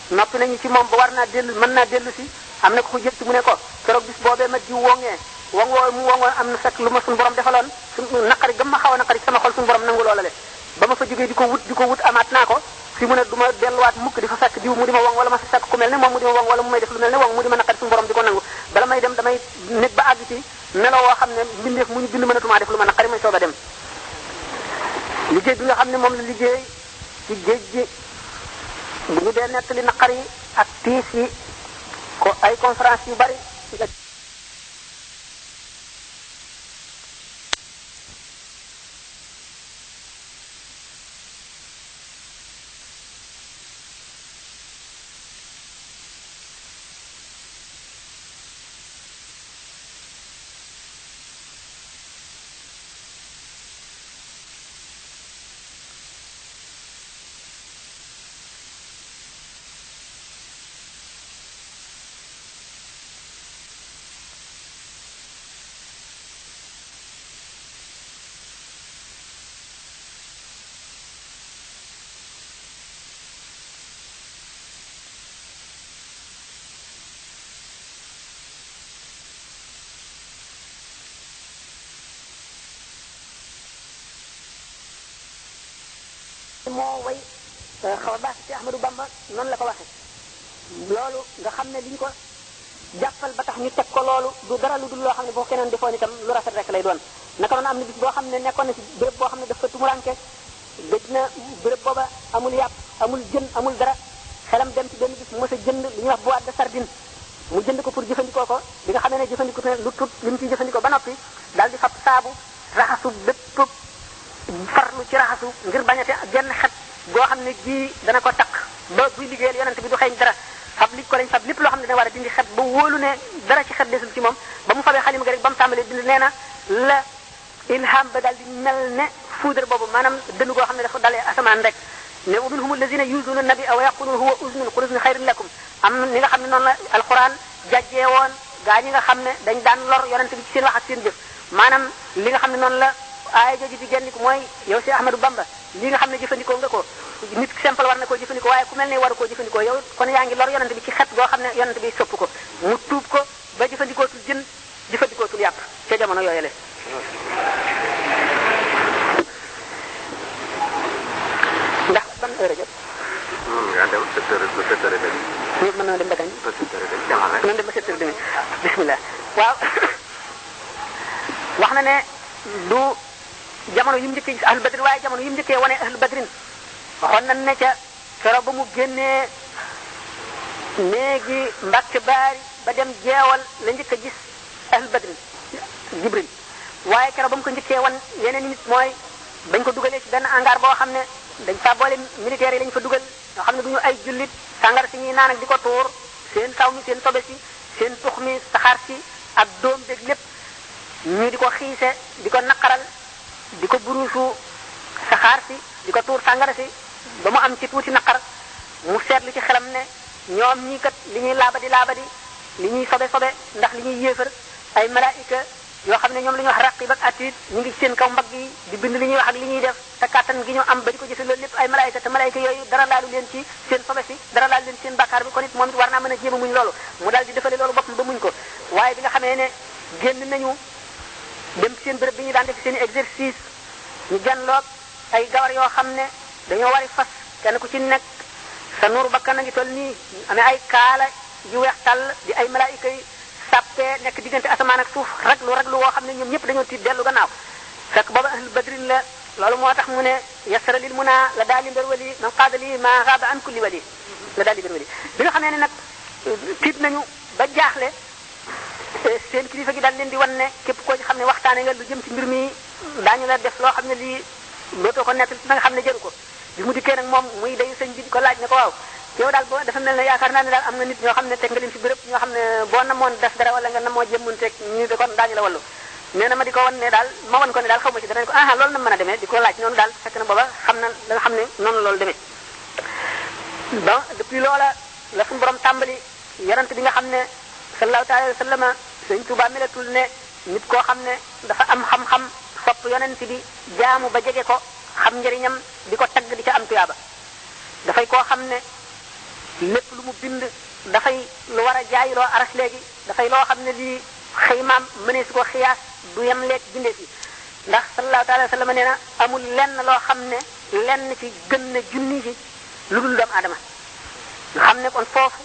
noppi nañu ci moom ba war naa dellu mën naa dellu si am na ko ko jëkk mu ne ko keroog bis boobee ma diw wongee wong woo mu wongoon am na fekk lu ma suñu borom defaloon suñu naqari gëm ma xaw a naqari sama xol suñu borom nangu loola le ba ma fa jógee di ko wut amaat naa ko fi mu ne du ma delluwaat mukk di fa fekk diw mu di ma wong wala ma fa fekk ku mel ne moom mu di ma wong wala mu may def lu mel ne wong mu di ma naqari suñu borom di ko nangu bala may dem damay nit ba àgg ci melo woo xam ne mbindeef mu ñu bind mënatumaa def lu ma naqari may soog a dem liggéey bi nga xam ne moom la liggéey ci géej gi bu ñu dee nettali naqar yi ak tiis yi ko ay conférence yu bari moo way xaw a baax ci Ahmadou Bamba noonu la ko waxe loolu nga xam ne li ñu ko jàppal ba tax ñu teg ko loolu du dara lu dul loo xam ne boo keneen defoon itam lu rafet rek lay doon naka noonu am na bis boo xam ne nekkoon na ci béréb boo xam ne dafa tumuranke gëj na béréb booba amul yàpp amul jën amul dara xelam dem ci benn bis mu mës a jënd li ñuy wax boîte de sardine mu jënd ko pour jëfandikoo ko bi nga xamee ne jëfandikoo ne lu tut li mu ciy jëfandikoo ba noppi daal di fab saabu raxasu bépp farlu ci raxasu ngir bañate genn xet goo xam ne ji dana ko takk ba buy liggéeyal yonent bi du xeeñ dara fab li ko lañ fab lépp loo xam ne dina war a dindi xet ba wóolu ne dara ci xet desul ci moom ba mu fabee xalima ga rek ba mu tàmbalee bind nee na la ilham ba daal di mel ne foudre boobu maanaam dënn goo xam ne dafa dalee asamaan rek ne wa minhum allazina yuzuna nabi aw yaquluna huwa uznun qul uznu xayrun lakum am ni nga xam ne noonu la alquran jajjee woon gaa ñi nga xam ne dañ daan lor yonent bi ci seen wax ak seen jëf maanaam li nga xam ne noonu la aaya jooju ci genn ko mooy yow si Ahmadou Bamba li nga xam ne jëfandikoo nga ko nit simple war na koo jëfandikoo waaye ku mel ne waru koo jëfandikoo yow kon yaa ngi lor yonent bi ci xet goo xam ne yonent bi sopp ko mu tuub ko ba jëfandikootul jën jëfandikootul yàpp ca jamono yooyale ndax ban heure jot mën na dem ba kañ mën dem ba 7h30 bismillah waaw wax na ne du jamono yu mu njëkkee gis ahlu badrin waaye jamono yu mu njëkkee wane ahlu badrin waxoon nañ ne ca keroog ba mu génnee néegi Mbàkke Baari ba dem jeewal la njëkk a gis ahlu badrin Jibril waaye keroog ba mu ko njëkkee wan yeneen nit mooy bañ ko dugalee ci benn hangar boo xam ne dañ fa boole militaires yi lañ fa dugal ñoo xam ne du ñu ay jullit sàngara si ñuy naan ak di ko tuur seen saw mi seen sobe si seen tux mi saxaar si ak doom dég lépp ñu di ko xiise di ko naqaral di ko buruusu saxaar si di ko tuur sàngara si ba mu am ci tuuti naqar mu seetlu ci xelam ne ñoom ñii kat li ñuy laabadi li ñuy sobe ndax li ñuy yéefar ay malaayika yoo xam ne ñoom la ñuy wax raqib ak atiid ñu ngi ci seen kaw mbagg yi di bind li ñuy wax ak li ñuy def te kàttan gi ñu am ba di ko jëfe loolu lépp ay malaayika te malaayika yooyu dara laalu leen ci seen sobe si dara laalu leen ci seen bàkkaar bi kon it moom it war naa mën a jéem a muñ loolu mu daal di defale loolu boppam ba muñ ko waaye bi nga xamee ne génn nañu dem ci seen béréb bi ñu daan def seen exercice ñu janloog ay gawar yoo xam ne dañoo wari fas kenn ku ci nekk sa nuuru bakkan a ngi toll nii amee ay kaala yu weex tàll di ay malaayika yi sàppee nekk diggante asamaan ak suuf raglu woo xam ne ñoom ñëpp dañoo tiit dellu gannaaw fekk booba ahlul badrin la loolu moo tax mu ne yasara lil muna la daal li mbir wali man qaada li ma xaaba an kulli wali la daal li mbir wali bi nga xam ne nag tiit nañu ba jaaxle seen kilifa gi daal leen di wan ne képp koo ci xam ne waxtaane nga lu jëm ci mbir mi daañu la def loo xam ne lii dootoo ko nettali na nga xam ne jëru ko bi mu dikkee nag moom muy day sëñ bi di ko laaj ne ko waaw yow daal boo dafa mel ne yaakaar naa ne daal am nga nit ñoo xam ne teg nga leen ci béréb ñoo xam ne boo namoon def dara wala nga namoo jëmmunteeg ñu de kon daañu la wallu nee na ma di ko wan ne daal ma wan ko ne daal xaw ma ci danañ ko loolu na mën a demee di ko laaj noonu daal fekk na booba xam na da nga xam ne noonu loolu demee bon depuis loola la suñu borom tàmbali yonent bi nga xam ne sallallahu alayhi wa sallam sëñ Tuubaa melatul ne nit koo xam ne dafa am xam-xam sopp yonent bi jaamu ba jege ko xam njëriñam di ko tagg di ca am tuyaaba dafay koo xam ne lépp lu mu bind dafay lu war a jaayloo aras léegi dafay loo xam ne lii xëymaam mënee su ko xiyaas du yem leeg bindee fi ndax sallallahu alayhi wa sallam nee na amul lenn loo xam ne lenn ci gën na junni ci lu dul doomu aadama nga xam ne kon foofu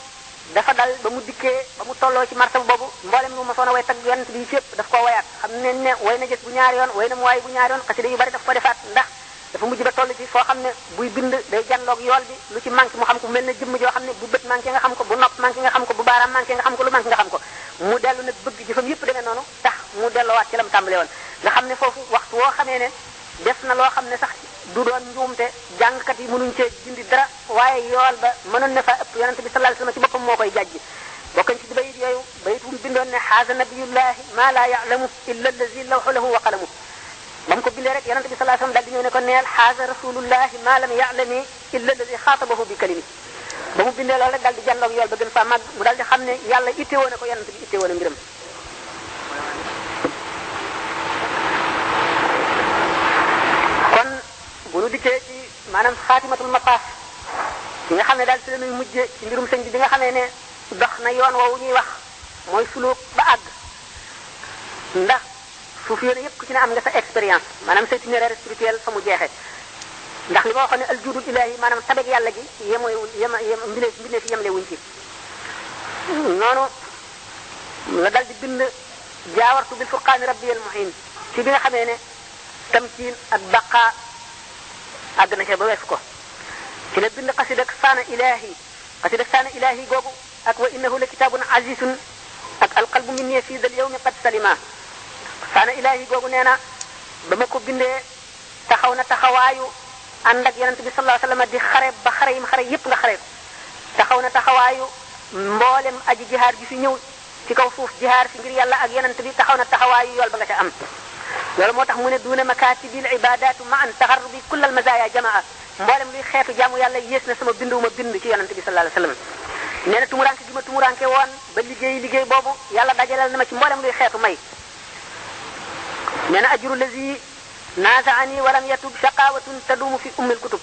dafa dal ba mu dikkee ba mu tolloo ci martaba boobu mboolem lu ma soon a way tagg yonent bi fépp daf koo wayaat xam ne ne way na jës bu ñaari yoon way na mu waay bu ñaari yoon xasida yu bari daf ko defaat ndax dafa mujj ba toll ci foo xam ne buy bind day janloog yool bi lu ci manqué mu xam ko mel na jëmm joo xam ne bu bët manqué nga xam ko bu nopp manqué nga xam ko bu baaraam manqué nga xam ko lu manqué nga xam ko mu dellu nag bëgg jëfam yëpp demee noonu tax mu delloowaat ci lam tàmbale woon nga xam ne foofu waxtu woo xamee ne def na loo xam ne sax du doon njuumte jàngkat yi mënuñ cee dindi dara waaye yool ba mënoon na fa ëpp yonent bi sallallahu alayhi wasallam ci boppam moo koy jàjji bokkañ ci bayit yooyu bayit bu mu bindoon ne xaasa nabiyullahi ma la ya'lamu illa allazi lawhu lahu wa qalamu ba mu ko bindee rek yonent bi sallallahu alayhi wasallam daal di ñëw ne ko neel xaasa rasulullahi ma lam ya'lami illa allazi xaatabahu bi kalimi ba mu bindee loolu rek daal di jàlloog yool ba gën fa màgg mu daal di xam ne yàlla ittewoo na ko yonent bi ittewoo na mbiram kon bu nu dikkee ci maanaam xaatimatul mataaf yi nga xam ne daal ci la ñuy mujjee ci mbirum sëñ bi nga xamee ne dox na yoon woowu ñuy wax mooy suluk ba àgg ndax suuf yéene yëpp ku ci ne am nga sa expérience maanaam sa itinéraire spirituel fa mu jeexee ndax li ma waxoon ne aljudul ilahi maanaam tabeg yàlla gi mbindee fi yemle wuñ ci noonu la dal di bind jaawartu bil furqaani rabbiyal muhin ci bi nga xamee ne tamkiin ak baqa àgg na ca ba weesu ko ci la bind xasidak saana ilahi googu ak wa innahu la kitaabun azizun ak alqalbu minni fii dal yawmi qad salima saana ilahi googu nee na ba ma ko bindee taxaw na taxawaayu ànd ak yonent bi sallallahu alayhi wasallam di xare ba xare yim xare yépp nga xare taxaw na taxawaayu mboolem aji jihaar gi fi ñëw ci kaw suuf jihaar fi ngir yàlla ak yonent bi taxaw na taxawaayu yool ba nga ca am loolu moo tax mu ne duuna makatibil ibadatu ma an taxarrubi kullal mazaya jamaa mboolem luy xeetu jaamu yàlla yées na sama bindu ma bind ci yonent bi sallallahu alayhi wasallam nee na tumuranke gi ma tumuranke woon ba liggéey boobu yàlla dajaleel na ma ci mboolem luy xeetu may nee na ajru lazi nazaani walam yatub shaqawatun tadumu fi ummil kutub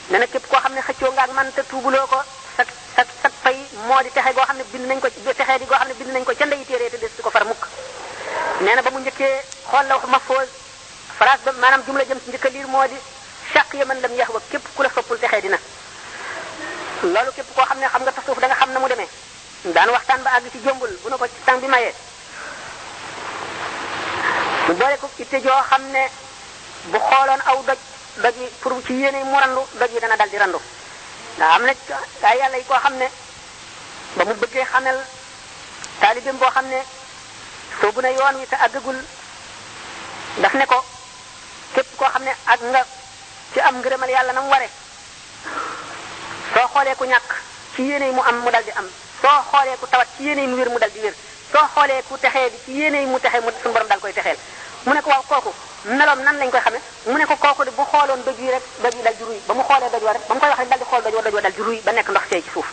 nee na képp koo xam ne xëccoo nga ak man te tuubuloo ko sa fay moo di texe goo xam ne bind nañ ko texee di goo xam ne bind nañ ko ca ndeyi téere te des di ko far mukk nee na ba mu njëkkee xool la wax mahfuz phrase ba maanaam jumla jëm ci njëkk a liir moo di shaqiya man lam yahwa képp ku la soppul texee dina loolu képp koo xam ne xam nga tasawuf da nga xam na mu demee daan waxtaan ba àgg ci jombul bu na ko ci tàng bi mayee mu boole ko itte joo xam ne bu xooloon aw doj yi pour ci yéene mu randu doj yi dana dal di randu ndax am na ay yàlla yi koo xam ne ba mu bëggee xamel taalibeem boo xam ne soobu na yoon wi te àggagul daf ne ko képp koo xam ne ak nga ci am ngërëmal yàlla na mu ware soo xoolee ku ñàkk ci yéene mu am mu dal di am soo xoolee ku tawat ci yéene mu wér mu dal di wér soo xoolee ku texee di ci yéene mu texe mu suñu borom dal koy texeel mu ne ko waaw kooku meloom nan lañ koy xamee mu ne ko kooku de bu xooloon doj yi rek doj yi dal di ruy ba mu xoolee doj wa rek ba mu koy wax rek dal di xool doj wa dal di ruy ba nekk ndox seey ci suuf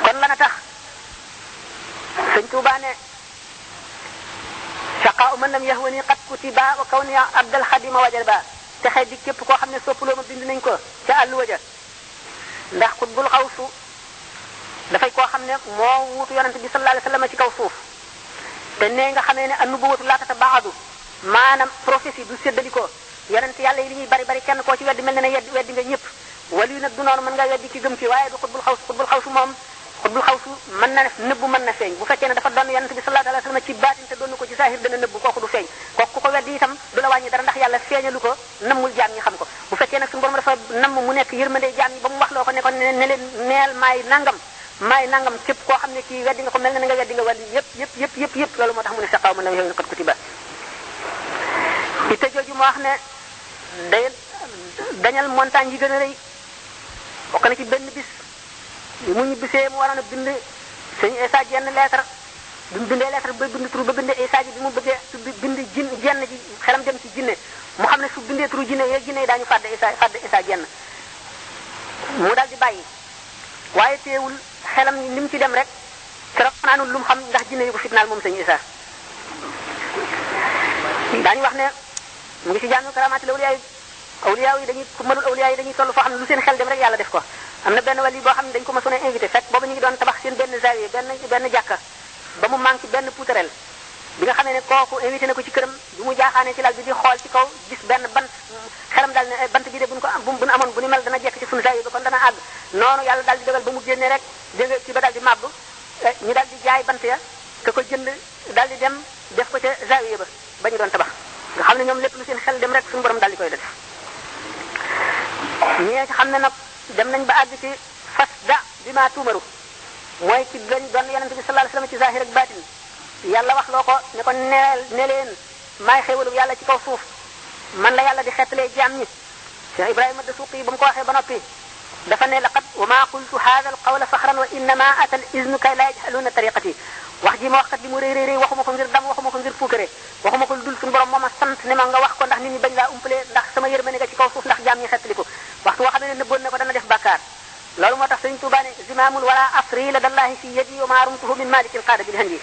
kon lana tax sëñ Tuubaa ne shaqaa man lam yahwani qad kutiba wa kawni abdal xadima wajalba texe di képp koo xam ne soppaloo ma bind nañ ko ca àlluwa ja ndax xutbul xawsu dafay koo xam ne moo wuutu yonent bi sallallahu alayhi wasallam ci kaw suuf te nee nga xamee ne annubuwatu laa tatabaadu maanaam prophétie du séddalikoo yonent yàlla yi li ñuy bari bari kenn koo ci weddi mel ne ne weddi nga ñëpp wali yu nag du noonu mën nga weddi ci gëm ci waaye du xutbul xawsu moom xutbul xawsu mën na nëbbu mën na feeñ bu fekkee ne dafa doon yonent bi sallallahu alayhi wasallam ci baatin te doon ko ci saahir dana nëbbu kooku du feeñ kooku ku ko weddi itam du la wàññi dara ndax yàlla feeñalu ko nammul jaam ñi xam ko bu fekkee nag suñu borom dafa namm mu nekk yërmande jaam ñi ba mu wax loo ko ne ko ne leen neel maay nangam képp koo xam ne kii weddi nga ko mel na nga weddi nga wàlli yëpp loolu moo tax mu ne saqaaw man la yow kat kutiba itte jooju moo wax ne day dañal montagne yi gën a rëy bokk na ci benn bis li mu ñibbisee mu waroon a bind sëñ Isa jenn lettre bi mu bindee lettre ba bind turu ba bindee Isa ji bi mu bëggee bind jenn ji xelam dem ci jinne mu xam ne su bindee turu jinne yi daañu fàdde Isa jenn mu daal di bàyyi waaye teewul xelam ni mu ci dem rek keroog fanaanul lu mu xam ndax jinne yi ko fitnaal moom sëñ Isa daañu wax ne mu ngi ci jaanu karamaati awliya yi dañuy ku mënul awliya yi dañuy toll foo xam ne lu seen xel dem rek yàlla def ko am na benn wali boo xam ne dañ ko mësoon a invité fekk boobu ñu ngi doon tabax seen benn zawiya benn jàkka ba mu manqué benn poutrelle bi nga xamee ne kooku invité na ko ci këram bi mu jaaxaane ci lal bi di xool ci kaw gis benn bant xelam daal ne bant bi de bu ñu amoon bu ni mel dana jekk ci suñu zawiya ba kon dana àgg noonu yàlla daal di dogal ba mu génnee rek dégg ci ba daal di màbb ñu daal di jaay bant ya te ko jënd daal di dem def ko ca zawiya ba ñu doon tabax nga xam ne ñoom lépp lu seen xel dem rek suñu borom daal di koy def ñi xam ne nag dem nañ ba àgg ci fas da bi maa tuumaru mooy ci lañ doon yonente bi sallallahu alayhi wasallam ci zahir ak batin yàlla wax loo ko ne ko ne leen maay xéwalu yàlla ci kaw suuf man la yàlla di xettalee jaam ñi Cheikh Ibrahima Dasuqi ba mu ko waxee ba noppi dafa ne laqad wa ma qultu hadha al qawla fakhran wa innama ata al iznu kay la yajhaluna tariqati wax ji ma wax kat li mu rëy waxuma ko ngir dam waxuma ko ngir puukare waxuma ko dul suñu borom moo ma sant ne ma nga wax ko ndax nit ñi bañ laa umpale ndax sama yërmande nga ci kaw suuf ndax jaam ñi xettali ko waxtu woo xam ne nëbboon na ko dana def bàkkaar loolu moo tax Sëriñ Tuubaa ne zimaamul wala asri la dallahi fi yadi wa ma rumtuhu min malikin qaada bil handi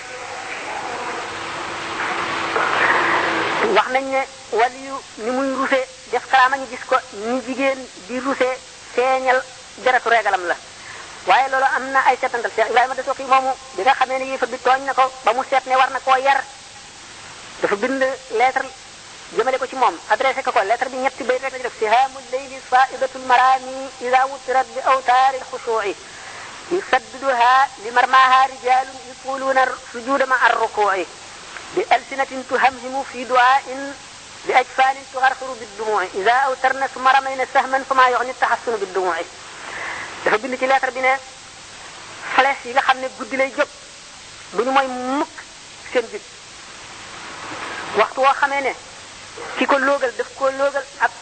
wax nañ ne waliyu ni muy ruse def karaama ñu gis ko ni jigéen di ruse feeñal deretu regalam la waaye loolu am na ay seetantal Cheikh Ibrahima Dasuqi moomu bi nga xamee ne yéefar bi tooñ na ko ba mu seet ne war na koo yar dafa bind lettre jëmale ko ci moom adressé ko lettre bi ñetti bayt rek la def sihaamul layli faidatul marami ida wutirat bi awtaari lxushuui yusaddiduha li marmaha rijalun yutuluuna sujuda ma arrukuui bi alsinatin tuhamhimu fi duain bi ajfanin tugarfiru biddumuui ida awtarna summa ramayna sahman fama yoxni taxassunu biddumuui dafa bind ci lettre bi ne flèche yi nga xam ne guddi lay jóg duñu mooy mukk seen bit waxtu woo xamee ne ki ko loogal daf ko loogal ak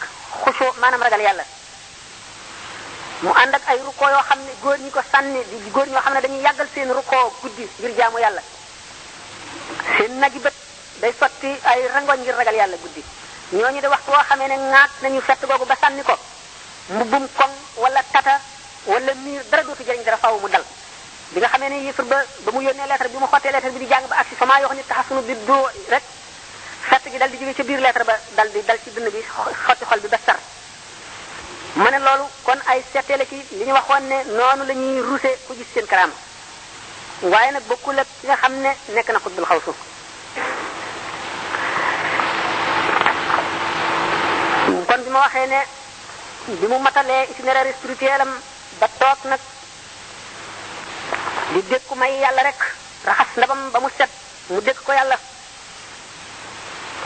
xusoo maanaam ragal yàlla mu ànd ak ay rukkoo yoo xam ne góor ñi ko sànni di góor ñoo xam ne dañuy yàggal seen rukkoo guddi ngir jaamu yàlla seen nagi bët day sotti ay rangoñ ngir ragal yàlla guddi ñooñu de waxtu woo xamee ne ŋaat nañu fett googu ba sànni ko mbubbum koŋ wala tata wala miir dara dootu jëriñ dara faaw mu dal bi nga xamee ne yëfar ba mu yónnee lettre bi mu xottee lettre bi di jàng ba agsi sama yoo xam ne taxasunu bi doo rek fett gi dal di jóge ca biir lettre ba dal ci dënn bi xotti xol bi ba sar ma ne loolu kon ay seetee ci li ñu waxoon ne noonu la ñuy ruse ku gis seen karaama waaye nag bokkul ak ki nga xam ne nekk na xutbul xawsu kon bi ma waxee ne bi mu matalee itinéraire spirituel am ba toog nag di dékku may yàlla rek raxas ndabam ba mu set mu dékk ko yàlla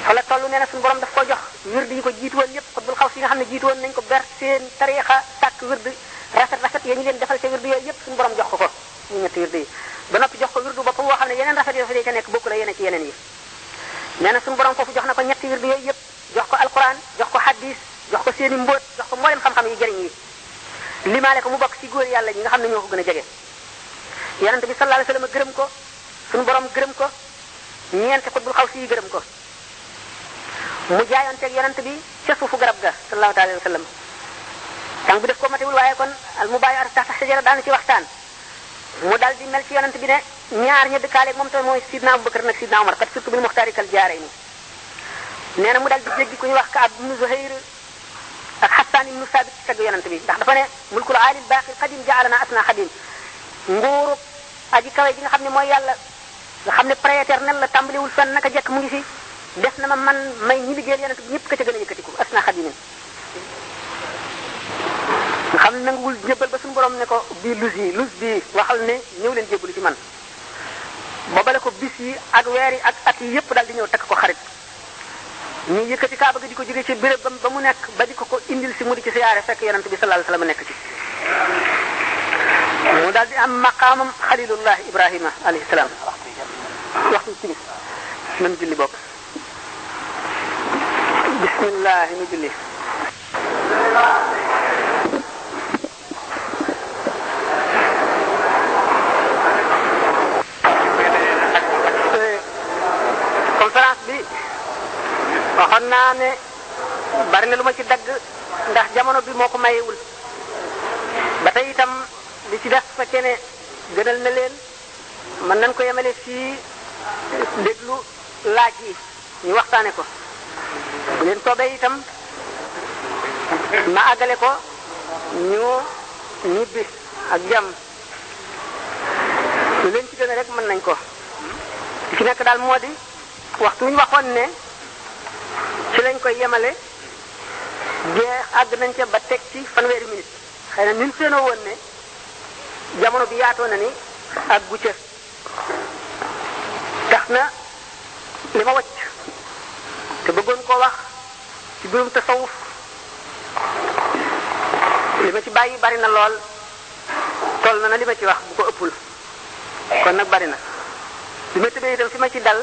fa la toll nee na suñu borom daf ko jox wird yi ko jiitu woon yépp xutbul xaws yi nga xam ne jiitu woon nañ ko ber seen tariixa sàkk wird rafet ya ñu leen defal ca wird yooyu yépp suñu borom jox ko ñu ñetti wirdu yi ba noppi jox ko wirdu boppam woo xam ne yeneen rafet yi ca nekk bokk la yeneen ci yeneen yi nee na suñu borom foofu jox na ko ñetti wirdu yooyu yëpp jox ko alquran jox ko hadis jox ko seeni mbóot jox ko mboolem xam-xam yi jëriñ yi limaale ko mu bokk ci góor yàlla ñi nga xam ne ñoo ko gën a jege yonent bi sallallahu alayhi wasallam gërëm ko suñu borom gërëm ko ñeenti xutbul xaw si yi gërëm ko mu jaayoonteeg yonent bi ca suufu garab ga sallallahu alayhi wasallam tàng bi def ko matewul waaye kon al mubaayatu tahta shajara daanu ci waxtaan mu dal di mel ci yonent bi ne ñaar ña dëkkaaleeg moom tamit mooy sidna Abubakar nag sidna Umar kat surtout bil muxtaari kal jaarayni nee na mu dal di jéggi ku ñuy wax Kaab ibnu Zuhayr ak Hassan ibnu Sabit ci tagg yonent bi ndax dafa ne mulkul aalil baaqil qadim ja'alana asna xadim nguuru aji kawe gi nga xam ne mooy yàlla nga xam ne prééternel la tàmbaliwul fenn naka jekk mu ngi fi def na ma man may ñi liggéeyal yonent bi ñëpp ka ca gën a yëkkatiku asna xadimin nga xam ne nanguwul jébbal ba suñu borom ne ko bii lus bi waxal ne ñëw leen jébbalu ci man boobale ko bis yi ak weer yi ak at yi yëpp daal di ñëw takk ko xarit ñu yëkkati kaaba gi di ko jóge ci béréb ba mu nekk ba di ko indil si mu di ci siyaare fekk yonent bi sallallahu alayhi wasallam nekk ci mu daal di am maqaamam xalilullah ibrahima alayhi salaam waxtu ci nan julli bopp bismillah nu julli conférence bi waxoon naa ne bari na lu ma ci dagg ndax jamono bi moo ko mayewul ba tey itam li ci def fekkee ne gënal na leen mën nañ ko yemale fii déglu laaj yi ñu waxtaane ko bu leen soobee itam ma àggale ko ñu ñibbi ak jàmm lu leen ci gën a rek mën nañ ko li ci nekk daal moo di waxtu wu ñu waxoon ne ci lañ koy yemale jeex àgg nañ ca ba teg ci fanweeri minute xëy na ñun seenoo woon ne jamono bi yaatoo na ni ak gu ca tax na li ma wacc te bëggoon koo wax ci biirum tasawuf li ma ci bàyyi bari na lool toll na li ma ci wax bu ko ëppul kon nag bari na li ma tëbee itam fi ma ci dal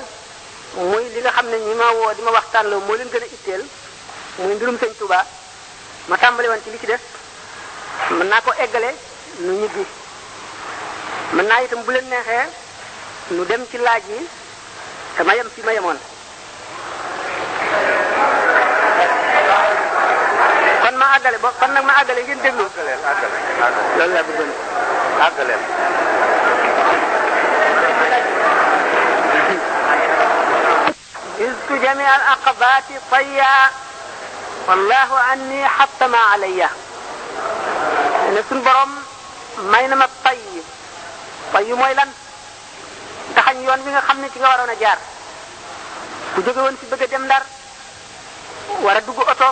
muy li nga xam ne ñi ma woo di ma waxtaan loo moo leen gën a itteel muy mbirum sëñ Touba ma tàmbali woon ci li ci des mën naa ko eggale nu ñibbi mën naa itam bu leen neexee nu dem ci laaj yi te ma yem fi ma yemoon kon ma àggale ba kon nag ma àggale ngeen déglu loolu laa bëggoon àggaleel جزت جميع العقبات طيا والله عني حط ما عليا ne suñ borom may na ma tay mooy lan taxañ yoon bi nga xam ne ci nga waroon a jaar bu jóge woon ci bëgg a dem Ndar war a dugg oto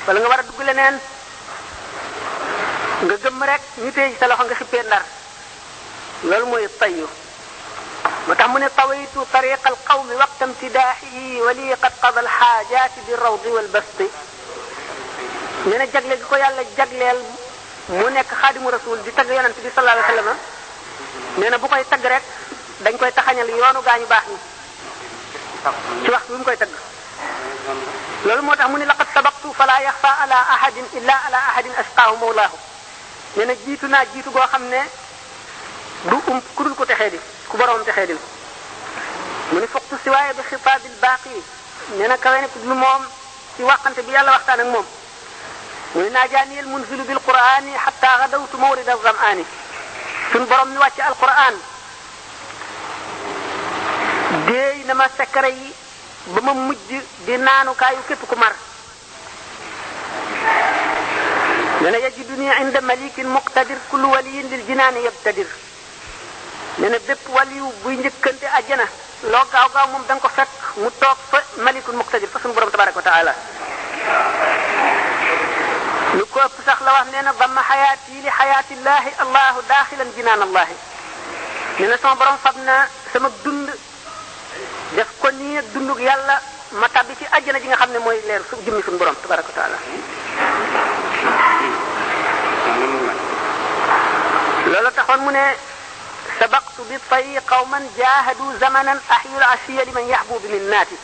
wala nga war a dugg leneen nga gëmm rek ñu téye ci sa loxo nga xippee Ndar loolu mooy tayyu moo tax mu ne tawaytu tariqa alqawmi waqta imtidaaxihi wa lii qad qada alxaajaati bi rawdi walbasti nee na jagle gi ko yàlla jagleel mu nekk xaadimu rasul di tagg yonent bi sallallahu alayhi wa sallam nee na bu koy tagg rek dañ koy taxañal yoonu gaañu baax ñi ci waxtu bi mu koy tagg loolu moo tax mu ne laqad sabaqtu fala yaxfa ala ahadin illa ala ahadin asqaahu mawlaahu nee na jiitu naa jiitu goo xam ne du ku dul ko texee di ku boroom texee di mu ne foqtu si waaye bi xitaabil baaqi nee na kawe ne ku dul moom ci waxante bi yàlla waxtaan ak moom mu ne naajaani al munzilu bil qur'ani hatta gadawtu mawrid az-zam'ani suñ borom mi wàcce alquran déey na ma sekkare yi ba ma mujj di naanukaayu képp ku mar dana yajiduni inda malikin muqtadir kullu waliyin lil jinaani yabtadir nee na bépp waliyu buy njëkkante àjjana loo gaaw gaaw moom da nga ko fekk mu toog fa malikul muqtadir fa suñu borom tabaraka wa taala lu ko ëpp sax la wax nee na damma xayaati li xayaatillahi allahu daaxilan jinaan allahi nee na sama borom fab na sama dund def ko nii ak dundug yàlla ma tabbi ci àjjana ji nga xam ne mooy leer su jëmmi suñu borom tabaraka wa taala loolu taxoon mu ne sabaqtu bi tayyi qawman jahadu zamanan ahyul asiya liman yahbu bi min naati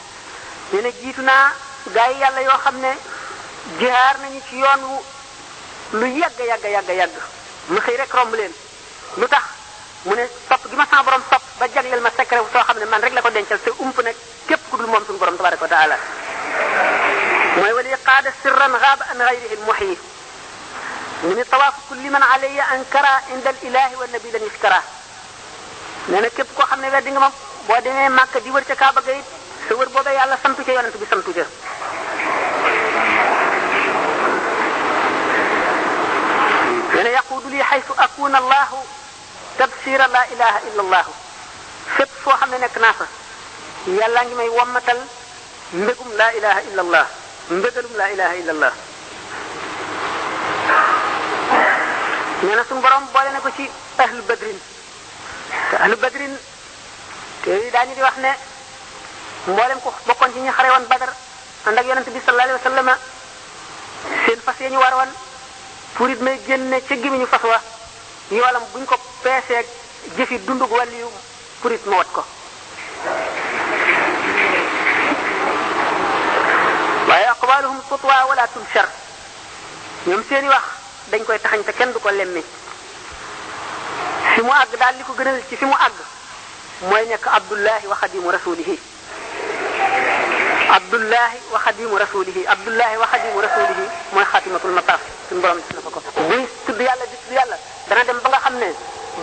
nee na jiitu naa gaa yi yàlla yoo xam ne jihaar nañu ci yoon wu lu yàgg mu xëy rek romb leen lu tax mu ne sopp gi ma sama borom sopp ba jagleel ma secret soo xam ne man rek la ko dencal te ump nag képp ku dul moom suñu borom tabaraka wa taala mooy wali qaada sirran gaaba an gayrihi lmuhyi mu ne tawaafu kulli man alayya ankara inda al ilahi wa nabi lan yuskara nee na képp koo xam ne weddi nga ma boo demee Màkka di wër ca Kaaba ga it sa wër boobee yàlla santu ca yonent bi santu ca nee na yaquudu li xaytu akuna allahu tabsira la ilaha illa allahu fépp foo xam ne nekk naa fa yàlla ngi may wammatal mbégum la ilaha illa allah mbégalum la ilaha illa allah nee na suñu borom boole na ko ci ahlu badrin te ahlu badrin te daañu di wax ne mboolem ko bokkoon ci ñi xare woon Badar ànd ak yonent bi sallallahu alayhi wa sallam seen fas yi ñu war woon pour it may génne ca gémmiñu fas wa yoolam buñ ko peesee jëfi dundug wàlliyu pour it ma wat ko waaye aqwaluhum tutwa wala tunshar ñoom seeni wax dañ koy taxañ te kenn du ko lemmi fi mu àgg daal li ko gënal ci fi mu àgg mooy nekk abdullahi wa xadimu rasulihi abdullahi wa xadimu rasulihi abdullahi wa xadimu rasulihi mooy xatimatul mataaf suñu borom def na fa ko buy tudd yàlla di tudd yàlla dana dem ba nga xam ne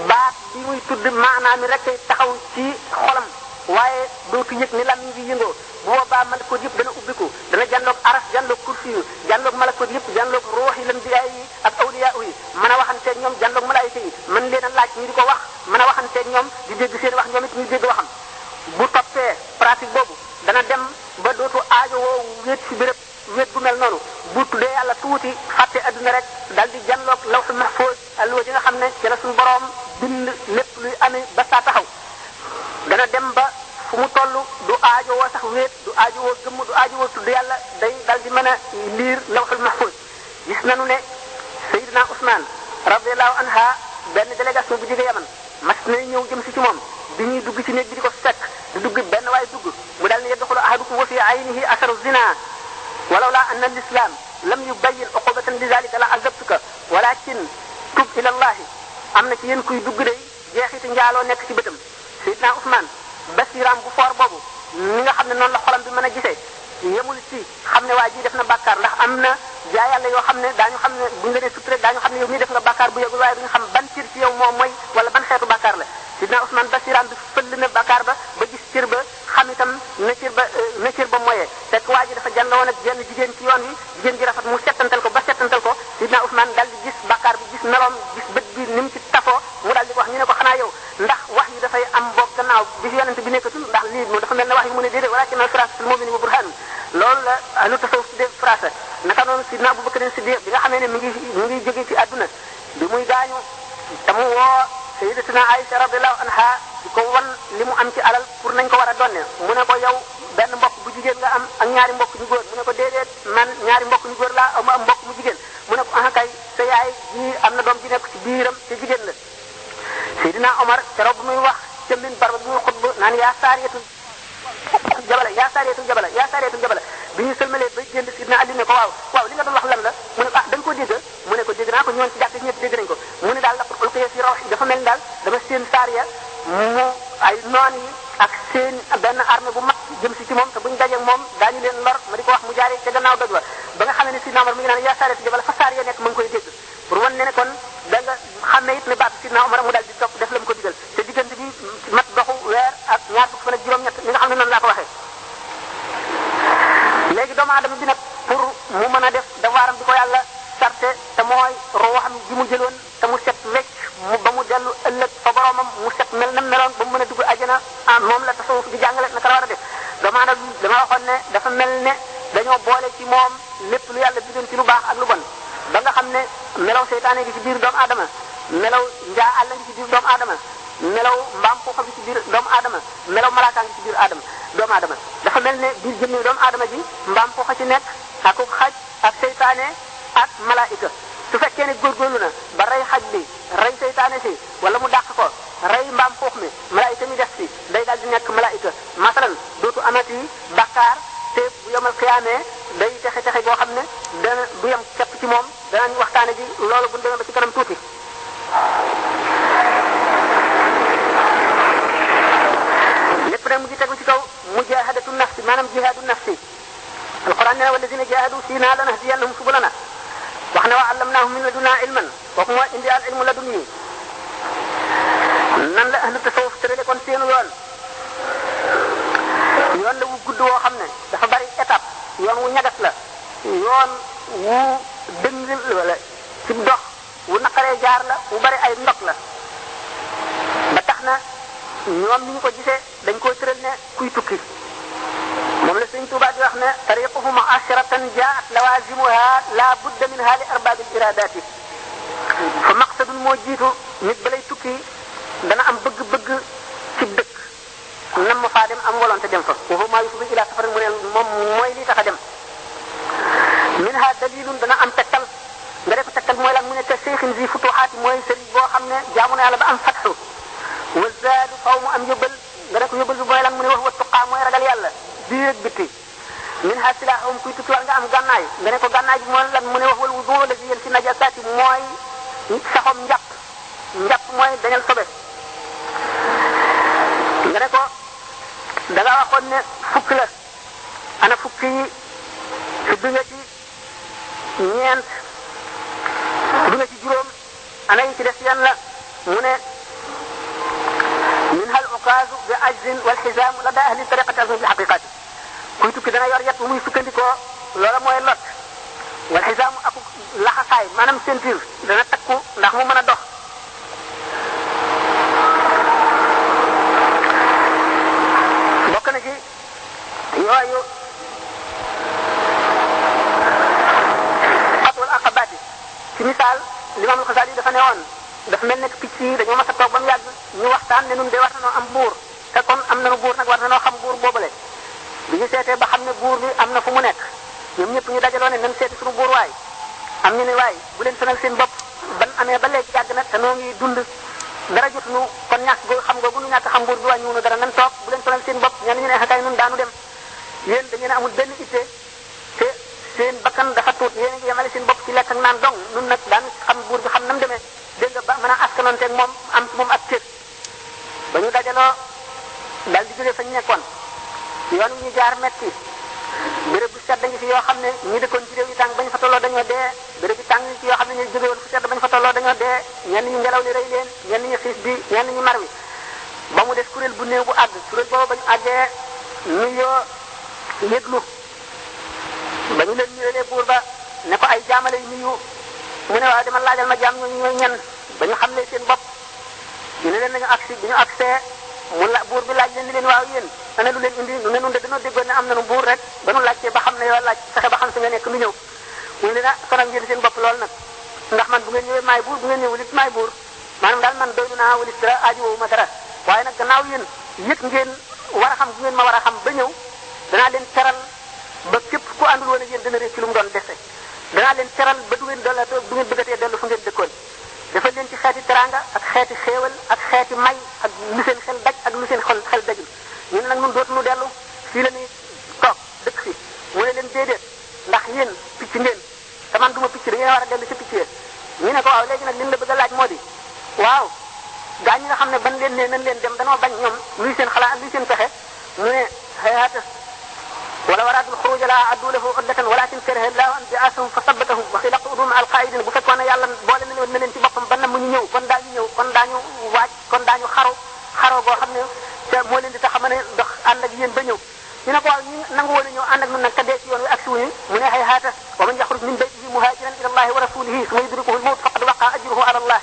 baat bi muy tudd maanaam mi rek taxaw ci xolam waaye dootu yëg ni lam ngi yëngoo bu boobaa malakut yëpp dana ubbiku dana jànloog aras jànloog kursi yu jànloog malakut yëpp jànloog ruux yi lan biyaay yi ak awliya yi mën a waxanteeg ñoom jànloog malaayika yi mën leen a laaj ñu di ko wax mën a waxanteeg ñoom di dégg seen wax ñoom it ñu dégg waxam bu toppee pratique boobu dana dem ba dootu aajo woo wéet ci béréb wéet bu mel noonu bu tuddee yàlla tuuti fàtte adduna rek dal di jànloog lawhul mahfuz alluwa ji nga xam ne ci la suñu borom bind lépp luy amee ba saa taxaw dana dem ba fu mu toll du aajo woo sax wéet du aajo woo gëmm du aajo woo tudd yàlla day dal di mën a liir lawhul mahfuz gis nañu ne Seydina Ousmane radiyallahu anha benn délégation bu jóge Yaman mas na ñëw jëm si ci moom bi ñuy dugg ci néeg bi di ko fekk di dugg benn waaye dugg mu dal ne yadxulu ahadukum wa fi aynihi asaru zina walawla anna al-islam lam yubayyin uqubatan li zalika la azabtuka walakin tub ila allahi am na ci yéen kuy dugg day jeexiti njaaloo nekk ci bëtam Seydina Ousmane basiram bu foor boobu ni nga xam ne noonu la xolam bi mën a gisee yemul ci xam ne waa ji def na bàkkaar ndax am na jaay yàlla yoo xam ne daañu xam ne buñu la nee sutura daañu xam ne yow mii def nga bàkkaar bu yëgul waaye duñu xam ban cër ci yow moom mooy wala ban xeetu bàkkaar la Sidna Ousmane basiram bi fëll na bàkkaar ba gis cër ba xam itam na cër ba moyee fekk waa ji dafa jànla woon ak jenn jigéen ci yoon wi jigéen ji rafet mu settantal ko ba settantal ko Sidna Ousmane dal di gis bàkkaar bi gis meloom gis bët bi ni mu ci tafoo mu dal di ko wax ñu ne ko xanaa yow ndax wax yi dafay am boog gannaaw bi fi yonente bi nekkatul ndax lii mu dafa mel ne wax yi mu ne déedéet walakin al-firaasatul mu'mini wa burhaanun loolu la ahlu tasawuf tuddee firasa naka noonu Sidna Abubakar Siddiq bi nga xamee ne mi ngi jógee ci àdduna bi muy gaañu te mu woo Sayyidatina Aïcha radiyallahu anha di ko wan li mu am ci alal pour nañ ko war a donne mu ne ko yow benn mbokk bu jigéen nga am ak ñaari mbokk ñu góor mu ne ko déedéet man ñaari mbokk ñu góor laa am mbokk mu jigéen mu ne ko ah kay sa yaay ji am na doom ji nekk ci biiram te jigéen la Seydina Omar keroog bu muy wax ca minbar ba bi muy xutba naan yaa saariyatul jabala bi ñu sëlmalee bay génn Sidna Ali ne ko waaw li nga doon wax lan la mu ne dañ ko dégg mu ne ko dégg naa ko ñëwoon ci jàkk ñëpp dégg nañ ko mu ne daal laqad ulqiya fi rawhi dafa mel ni daal dama seen saariya mu ay noon yi ak seen benn armée bu mag jëm si ci moom te buñu dajeeg moom daañu leen lor ma di ko wax mu jaaree ca gannaaw doj ba nga xam ne Sidna Omar mi ngi naan yaa saariyatul jabala fa saariya nekk ma ngi koy dégg pour wan ne kon da nga xam ne it ne baatu Sidna Omar mu daal di topp def la mu ko digal te diggante bi mat doxu weer ak ñaar fukki fan ak juróom-ñett mi nga xam ne noonu laa ko waxee léegi doomu aadama bi nag pour mu mën a def dawaaram bi ko yàlla sarte te mooy ruuxam ji mu jëloon te mu set wecc ba mu dellu ëllëg fa boromam mu set mel na meloon ba mu mën a dugg àjjana moom la tasawuf di jàngale naka la war a def doomu aadama bi dama waxoon ne dafa mel ne dañoo boole ci moom lépp lu yàlla bindoon ci lu baax ak lu bon ba nga xam ne melaw seytaane gi ci biir doomu aadama melaw njaa àll gi ci biir doomu aadama melaw mbaam xuuxa gi ci biir doomu aadama melaw malaaka gi ci biir doomu aadama dafa mel ne biir jëmmi doomu aadama ji mbaam xuuxa ci nekk ak xaj ak seytaane ak malaayika su fekkee ne góorgóorlu na ba rey xaj bi rey seytaane si wala mu dàq ko rey mbaam xiyaamee day texe boo xam ne dana du yem képp ci moom danañ waxtaane ji loolu bu ñu demee ba ci kanam tuuti. lépp nag mu ngi tegu ci kaw mujahadatu nafsi maanaam jihaadu nafsi. alquran nee na walladina jahadu fiina lanahdiyannahum subulana wax ne wa allamnahum min ladunna ilman kooku mooy indi al ilmu ladunni nan la ahlu tasawuf tërale kon seenu yoon la wu gudd woo xam ne dafa bari étape yoon wu ñagas la yoon wu dëng wala ci dox wu naqaree jaar la wu bari ay ndok la ba tax na ñoom ni ñu ko gisee dañ koy tëral ne kuy tukki moom la Sëriñ Tuubaa di wax ne tariquhum ashratan jaat lawazimuha la budda minha li arbabil iradati fa maqsadun moo jiitu nit balay tukki dana am bëgg-bëgg ci dëkk nam ma faa dem am volonté dem fa wa huwa ma yusibu ila safar mu ne moom mooy li tax a dem minha dalilun dana am tegtal nga def tegtal mooy lan mu ne te cheikhin zi futuhaati mooy sëriñ boo xam ne jaamu na yàlla ba am fatxu wa zaadu faw mu am yóbbal nga def yóbbal bi mooy lan mu ne wax wa tuqaa mooy ragal yàlla biir bitti minha silahum kuy tukki war nga am gànnaay nga ne ko gànnaay bi mooy lan mu ne wax wal wudu la yéen ci najasaati mooy saxom njàpp mooy dañal sobe nga ne ko da nga waxoon ne fukk la ana fukk yi tudd nga ci ñeent tudd nga ci juróom ana yi ci des yan la mu ne minha al uqaazu bi ajzin wal xisaamu la daa ahli tariqati azmu bi xaqiqati kuy tukki dana yor yet bu muy sukkandikoo loola mooy lot wal xisaamu ak laxasaay maanaam ceinture dana takku ndax mu mën a dox bokk na ci yooyu xatul aqabati ci misaal Limaam al-Xasaali dafa ne woon dafa mel ne picc yi dañoo mas a toog ba mu yàgg ñu waxtaan ne nun de war na noo am buur te kon am nañu buur nag war na noo xam buur boobule bi ñu seetee ba xam ne buur bi am na fu mu nekk ñoom ñëpp ñu dajaloo ne nan seeti suñu buur waay am ñu ne waay bu leen sonal seen bopp ban amee ba léegi yàgg na te noo ngi dund dara jotuñu kon ñàkk goo xam nga bu nu ñàkk xam buur bi wàññiwunu dara nan toog bu leen sonal seen bopp ñenn ñu ne xakay nun daanu dem yéen da ngeen a amul benn itte te seen bakkan dafa tuut yéen a ngi yemale seen bopp ci lekk ak naan dong nun nag daan xam buur bi xam nam demee dégg nga ba mën a askanonteeg moom am ci moom ak cër ba ñu dajaloo daal di jógee fa ñu nekkoon yoon wi ñu jaar metti béréb bu sedd ngi fi yoo xam ne ñi dëkkoon ci réew yi tàng bañ fa tolloo dañoo dee béréb yi tàng ngi ci yoo xam ne ñu jóge woon fu sedd bañ fa tolloo dañoo dee ñenn ñi ngelaw li rey leen ñenn ñi xiis bi ñenn ñi mar wi ba mu des kuréel bu néew bu àgg kuréel boobu ba ñu àggee nuyoo yëglu ba ñu leen ñëwee buur ba ne ko ay jaamale yu nuyu mu ne waaw dama laajal ma jaam ñooñu ñooy ñan ba ñu xamlee seen bopp ñu ne leen nañu agsi bi ñu agsee mu la buur bi laaj leen ni leen waaw yéen ana lu leen indi nu ne nun de dañoo déggoon ne am nañu buur rek ba nu laajtee ba xam ne yow laaj fexe ba xam fi nga nekk nu ñëw mu ne leen ah sonal ngeen seen bopp lool nag ndax man bu ngeen ñëwee maay buur bu ngeen ñëwul it maay buur maanaam daal man doylu naa walis dara aajowu ma dara waaye nag gannaaw yéen yëg ngeen war a xam bu ngeen ma war a xam ba ñëw danaa leen teral ba képp ku àndul woon ak yéen dana récc lu mu doon dese danaa leen teral ba du ngeen bëggatee dellu fu ngeen dëkkoon dafa leen ci xeeti teranga ak xeeti xéewal ak xeeti may ak lu seen xel daj ak lu seen xel dajul ñu ne nag ñun dootuñu dellu fii la ñuy toog dëkk fi mu ne leen déedéet ndax yéen picc ngeen te man du ma picc da ngeen war a dellu ci picc yéen ñu ne ko waaw léegi nag li ñu la bëgg a laaj moo di waaw gaa ñi nga xam ne ban leen ne nañ leen dem danoo bañ ñoom luy seen xalaat luy seen pexe mu ne xayaata wala waraadul xuruj la addu lahu uddatan walakin karaha Allahu an bi'asahum fa sabbatahum wa xila qudum al qaidin bu fekkoon ne yàlla boole na leen ci boppam ba na mu ñu ñëw kon daañu waaj kon daañu xaro goo xam ne te moo leen di tax a mën a dox ànd ak yéen ba ñëw ñu ne ko waaw ñu nangu woon a ñëw ànd ak ñun nag te dee ci yoon wi ak suñu mu ne hayhaata wa man yaxruj min baytihi muhajiran ila allahi wa rasulihi summa yudrikuhu al mawt faqad waqa ajruhu ala allah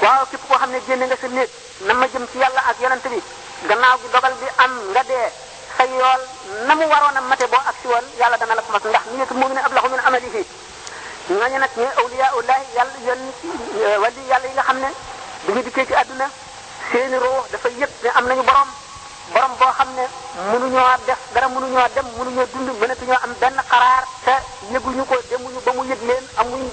waaw képp koo xam ne génne nga sa néeg na ma jëm ci yàlla ak yonent bi gannaaw gi dogal bi am nga dee sa yool na mu waroon a mate boo ak si woon yàlla dana la ko mas ndax niyatul mu'mini ablahu min amalihi ñooñu nag ñooy awliyaullahi yàlla yoon wali yàlla yi nga xam ne bu ñu dikkee ci àdduna seeni roo dafa yëg ne am nañu borom boo xam ne mënuñoo def dara mënuñoo dem mënuñoo dund mënatuñoo am benn xaraar te yëguñu ko demuñu ba mu yëg leen amuñ